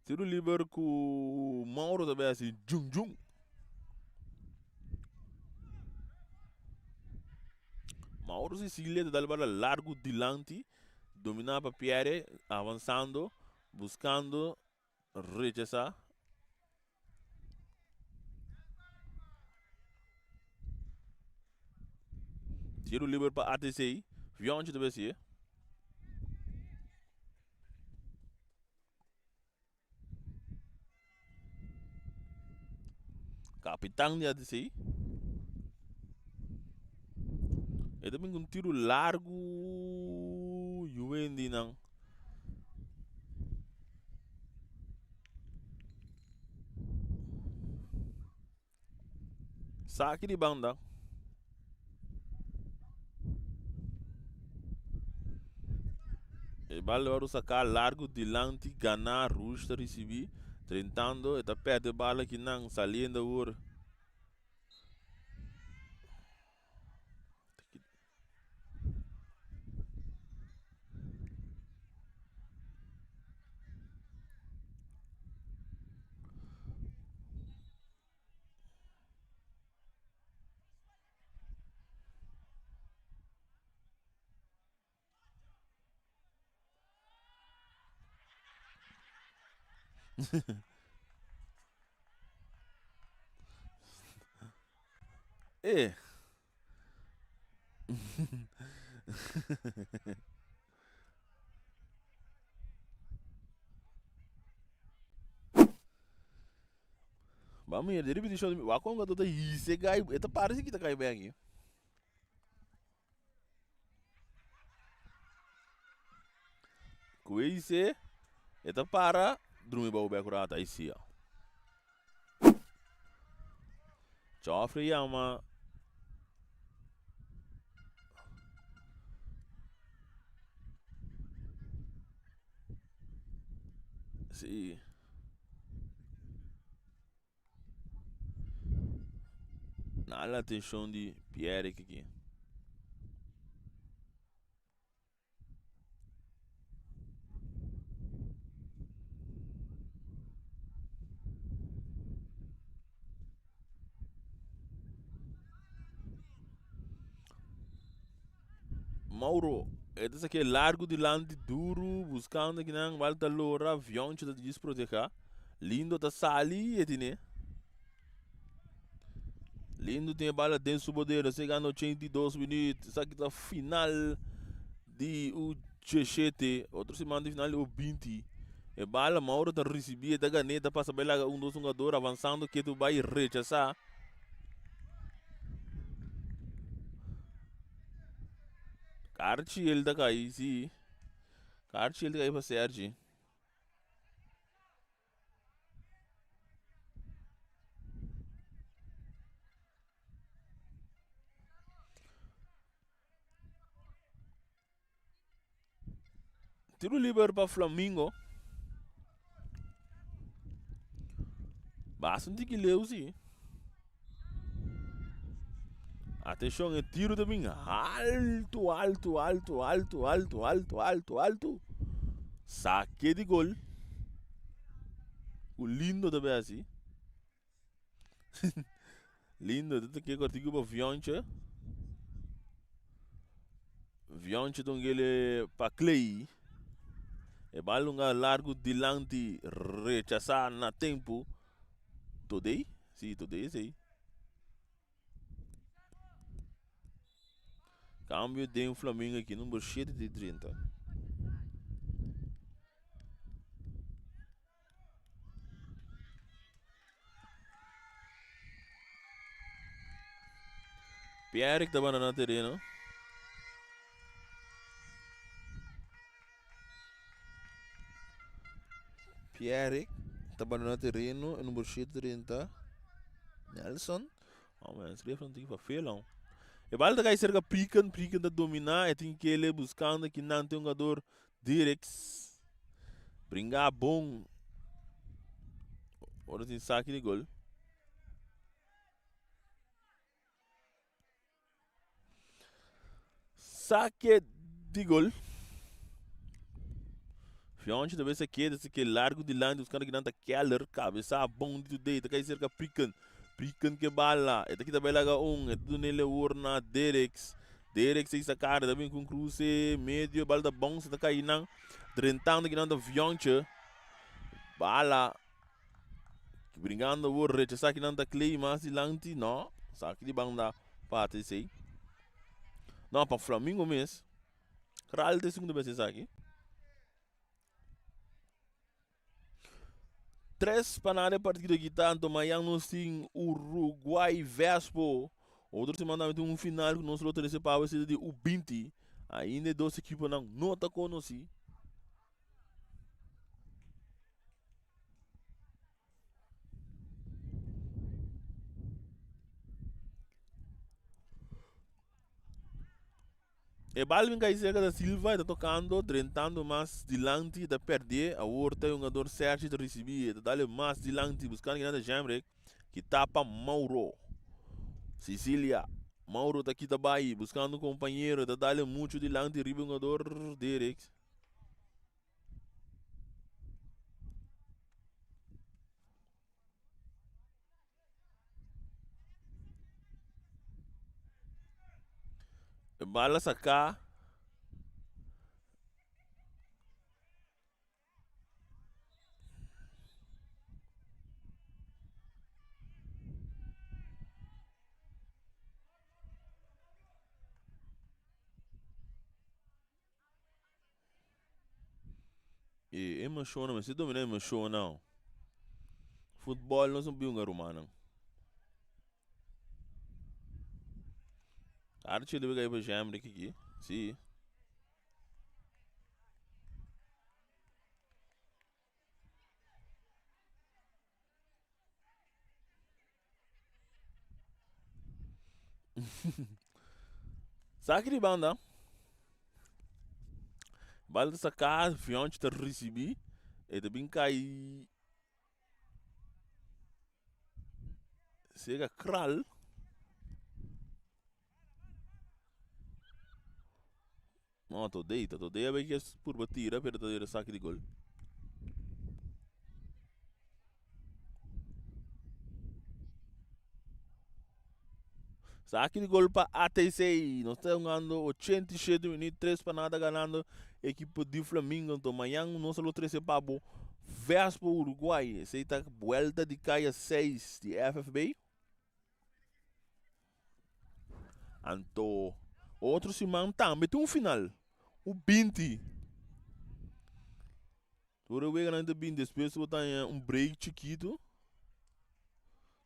Tiro liber ku Mauro ta bai hasi jun jun. Mauro Cecilia ta dal bala largu dilanti, dominá pa Pierre, avansando, buskando, rechasá. Tiro liber pa ATC. Vionchi ta besi. Kapitan di ATC. E ta bin ku un tiro largu Juwendi nan. Saki di banda. E bal wòrdu saká largu dilanti ganá Rush ta risibí drentando e ta pèrdè bal akinan saliendo awor. Eh. Ba mira, di repeticion di wak kon ta hise gai, e ta parece ki ta kai ben aki. Ku e hise, e ta para, drumi bou bek rata i sia. Joffrey yama Sí. Nada atenshon di Pierrick aki. Mauro, e ta sake largu dilanti duru buskando kinan bal ta lora Vioncho ta djis proteha. Lindo ta sali e tine. Lindo tin e bala den su poder, nos yegando 82 minuut. Esaki ta final di U 17, otro siman di final di U 20. E bala Mauro ta ricibi, e ta gane, ta pasa bay laga un dos hungador avansando ketu bay rechasa. Karchi el ta kai, si. Karchi el ta kai pa Sergi. Tiro liber pa Flamingo. Basta un tiki leu si. Atenshon, e tiro ta bin alto, alto, alto, alto, alto, alto, alto, alto. Sake di gol. Ku lindo ta bay asi. Lindo, ta toke kortiku pa Vionche. Vionche ta un gele pa Clay. E bal lunga largu dilanti rechasá na tempu. Today? Sí, today esei. Cambio den Flamingo aki, number 7 di 30. Pierrick ta banda na tereno. Pierrick ta banda na tereno. E number 7 drenta. Nelson. Oh man, schreef een tiki vervelend. E bal ta kai cerca Priken. Priken ta domina. E tin kele buscando kinan tin jugador Dirks. Bringa bon. Ora tin saki di gol. Sake di gol. Fionchi ta besa keda se ke largo dilanti buscando kinan ta Keller. Cabeza bon di today. Ta kai cerca Priken. Priken ke bala. E ta kita bai laga un. E ta dunele wor na Dereks. Dereks ei sacar. Ta bin con cruce medio. Bala ta bon. Se ta kai nan. Drentando kinan ta Fionchi. Bala. Bringando awor rechasá kinan ta Clay mas dilanti. No, saki di banda pa ATC. No, pa Flamingo mes. Kral ta e segundo bes esaki. Tres pa nada e partido aki ta. Anto mayan nos tin Uruguay Vespo. Otro semana tambe tin un final ku nos lo trese pa bo di U20. Ainda e dos ekiponan no ta konosí. E bal bin kai cerca da Silva, e ta tocando, drentando mas dilanti, e ta perde. Awor ta e hungador Sergi ta ricibi, e ta dale mas dilanti, buscando kinan ta Jemrick, ki tapa Mauro. Sicilia, Mauro ta kita bai, buscando un compañero, e ta dale mucho dilanti riba e hungador Derek. E bala saká. E emociona, mester domina emocionnan. Futbol no es un biunga rumannan. Archie debe kai pa Jemrick aki. Si. Saki di banda. Bal ta saka, Fionch ta risibi. E ta bin kai sega kral. No, Todei, ta Todei a bay kies purba tira, pero ta dera saki di gol. Saki di gol pa ATC. Nos ta jugando 87 minuut, 3 pa nada ganando equipo di Flamingo. Entonces mañana nos lo trece pa bo Vespo Uruguay. Esey ta vuelta di kaya 6 di FFB. Anto otro siman tambe tin un final, u 20. Tur e weganan ta bin despues bo ta haña un break chikitu.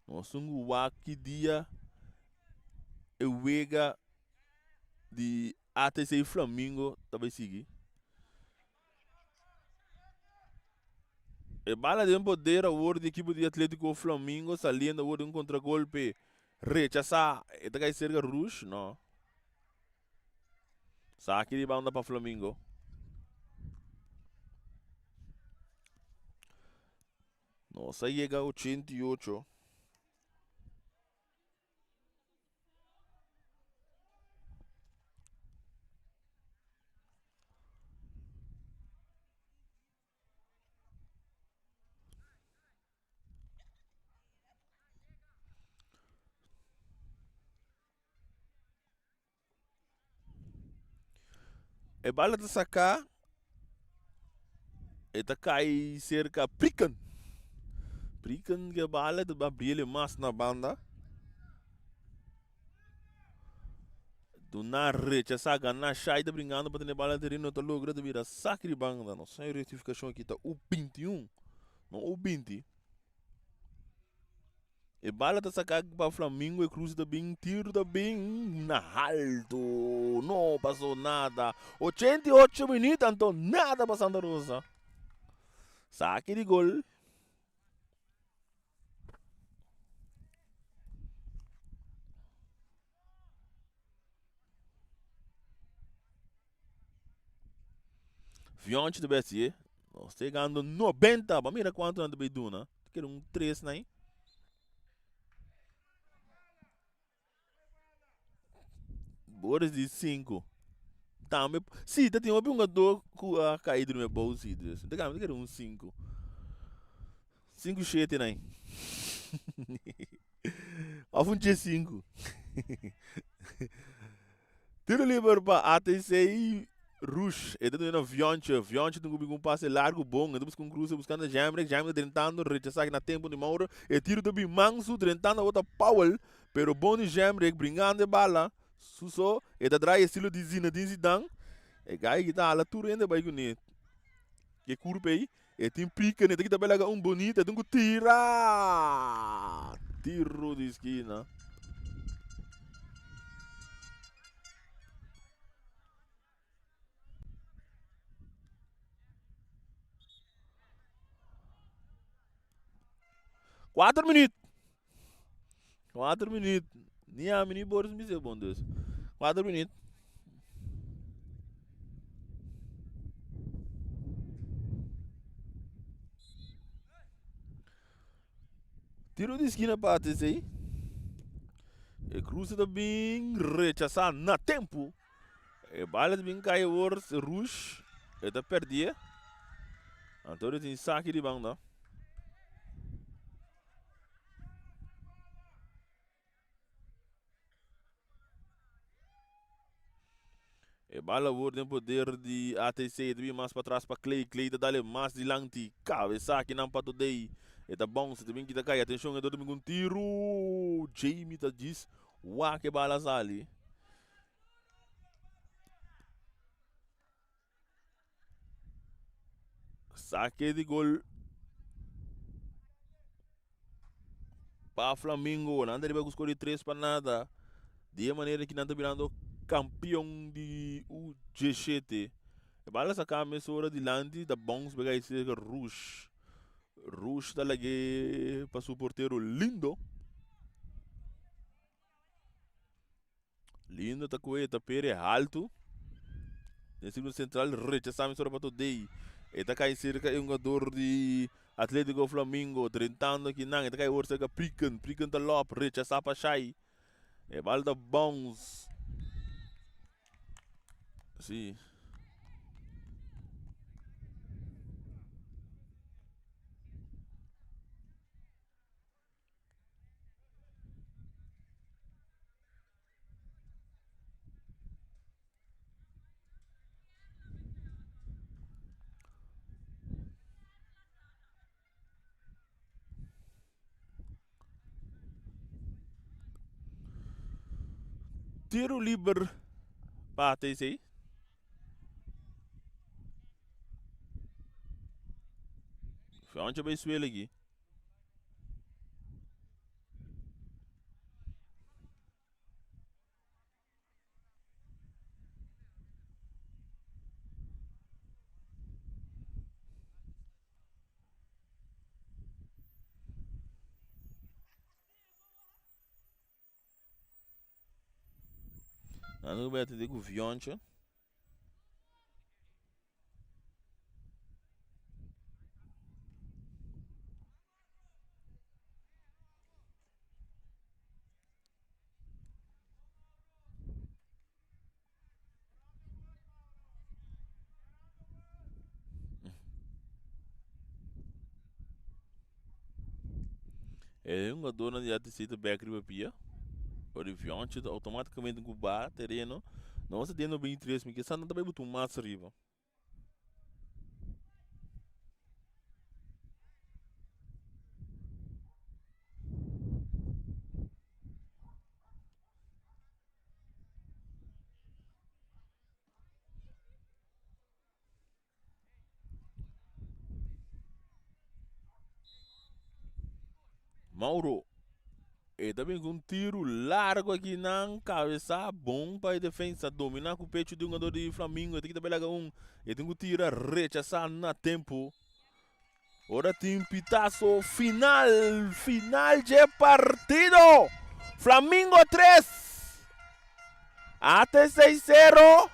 Nos tin ku wak ki dia e wega di ATC Flamingo ta bai sigui. E bala den poder awor di ekipo di Atletico Flamingo saliendo awor di un contragolpe. Rechasa. E ta kai cerca Rouge? No. Saki di banda pa Flamingo. Nos a yega 88. E bala ta saká, e ta kai serka Priken. Priken ke bala ta abriel mas na banda. Duna rechasá ganá Shai ta bringando pa tene bala tereno ta logra ta bira saki di banda. Nos sai rectificacion aki ta U 21 no U 20. E bala ta saká pa Flamingo e kruse ta bin tiro ta bin na haltu no pasó nada 88 minüt anto nada pa Santa Rosa saki di gol. Fionchi ta bay hacié. Nos ta yegando 90. Ba mira cuanto nan ta bay duna. Ta kere un tres na ahí. Boris di 5. Tambe, si, ta tin hopi hungador cu a cay drumi abou si. Dus, ta kere un 5. 5 7 na ahí. Of un 15. Tiro liber pa ATC Rush. E ta duna na Vionche. Vionche tin ku un pase largo bon. E ta buska un cruce buscando Jamrick. Jamrick drentando. Rechasa na tempo di Mauro. E tiro ta bin Mansu drentando awor ta Powell. Pero bon di Jamrick bringando e bala. Suso. E ta draai estilo di Zinedine Zidane. E gai ki ta hala tur hende bai kuné. Ke kurpa ei. E tin pika ne ta kita belaga un bonita e tin ku tira. Tiro di skina. Kuater minuut. Kuater minuut. Ni ami ni Boris mi se bon dus. Kuater minuut. Tiro di skina pa ATC. E cruce ta bin rechasá na tempo. E bala ta bin kai awor Rush. E ta perdie. Antonio tin saki di banda. E bala awor den poder di ATC. E ta bin mas patras pa Clay. Clay ta dale mas dilanti. Cabeza akinan pa Todey. E ta bounce. E ta bin kita kai. Atencion e dor ta bin ku un tiru. Jamie ta djis wak e bala sali. Sake di gol pa Flamingo. Nan ta riba ku skor di 3 pa nada. Di e manera ki nan ta birando kampion di U17. E bala saka mesora dilanti ta bounce bega i serka Rush. Rush ta lag'é pa su portero Lindo. Lindo ta koe ta pere haltu. Den sirkulo sentral rechasá mesora pa Todey. E ta kai serka e hungador di Atletico Flamingo drentando akinan. E ta kai awor serka Priken. Priken ta lòp rechasá pa Shai. E bal ta bounce. Sí. Tiro liber pa ATC. Fiancha bay suela aki. Nan ta bay atende ku Vioncha. E hungadornan di ATC ta bek riba pia. Ora e vionchi ta automaticamente ku ba tereno. Nos ta deno 23 mi kisa nan ta bai buta un mas riba. Mauro. E ta bin ku un tiru largu aki nan kabesa bon pa e defensa domina ku pechu di hungador di Flamingo. E ta kita belaga un e tin ku tira rechasa na tempu. Ora tin pitazo final, final dje partido. Flamingo 3, ATC 0.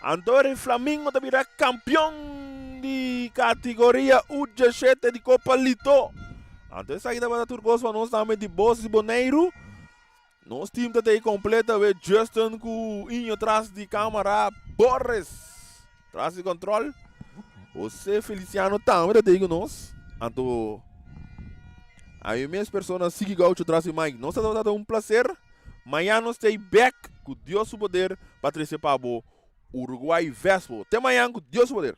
Anto Flamingo ta bira kampion di kategoria U17 di Kopa Lito. Anto esaki tabata tur kos pa nos tambe di Bos di Boneiru. Nos team ta tei kompleto we Justin ku Inyo tras di kamera, Boris tras di kontrol, Jose Feliciano tambe ta tei ku nos. Anto ami mes persona Siki Gaucho tras di mic. Nos ta tabata un placer. Mañan nos tei bek ku Dios su poder pa trese pa bo Uruguay Vespo. Te mañan ku Dios su poder.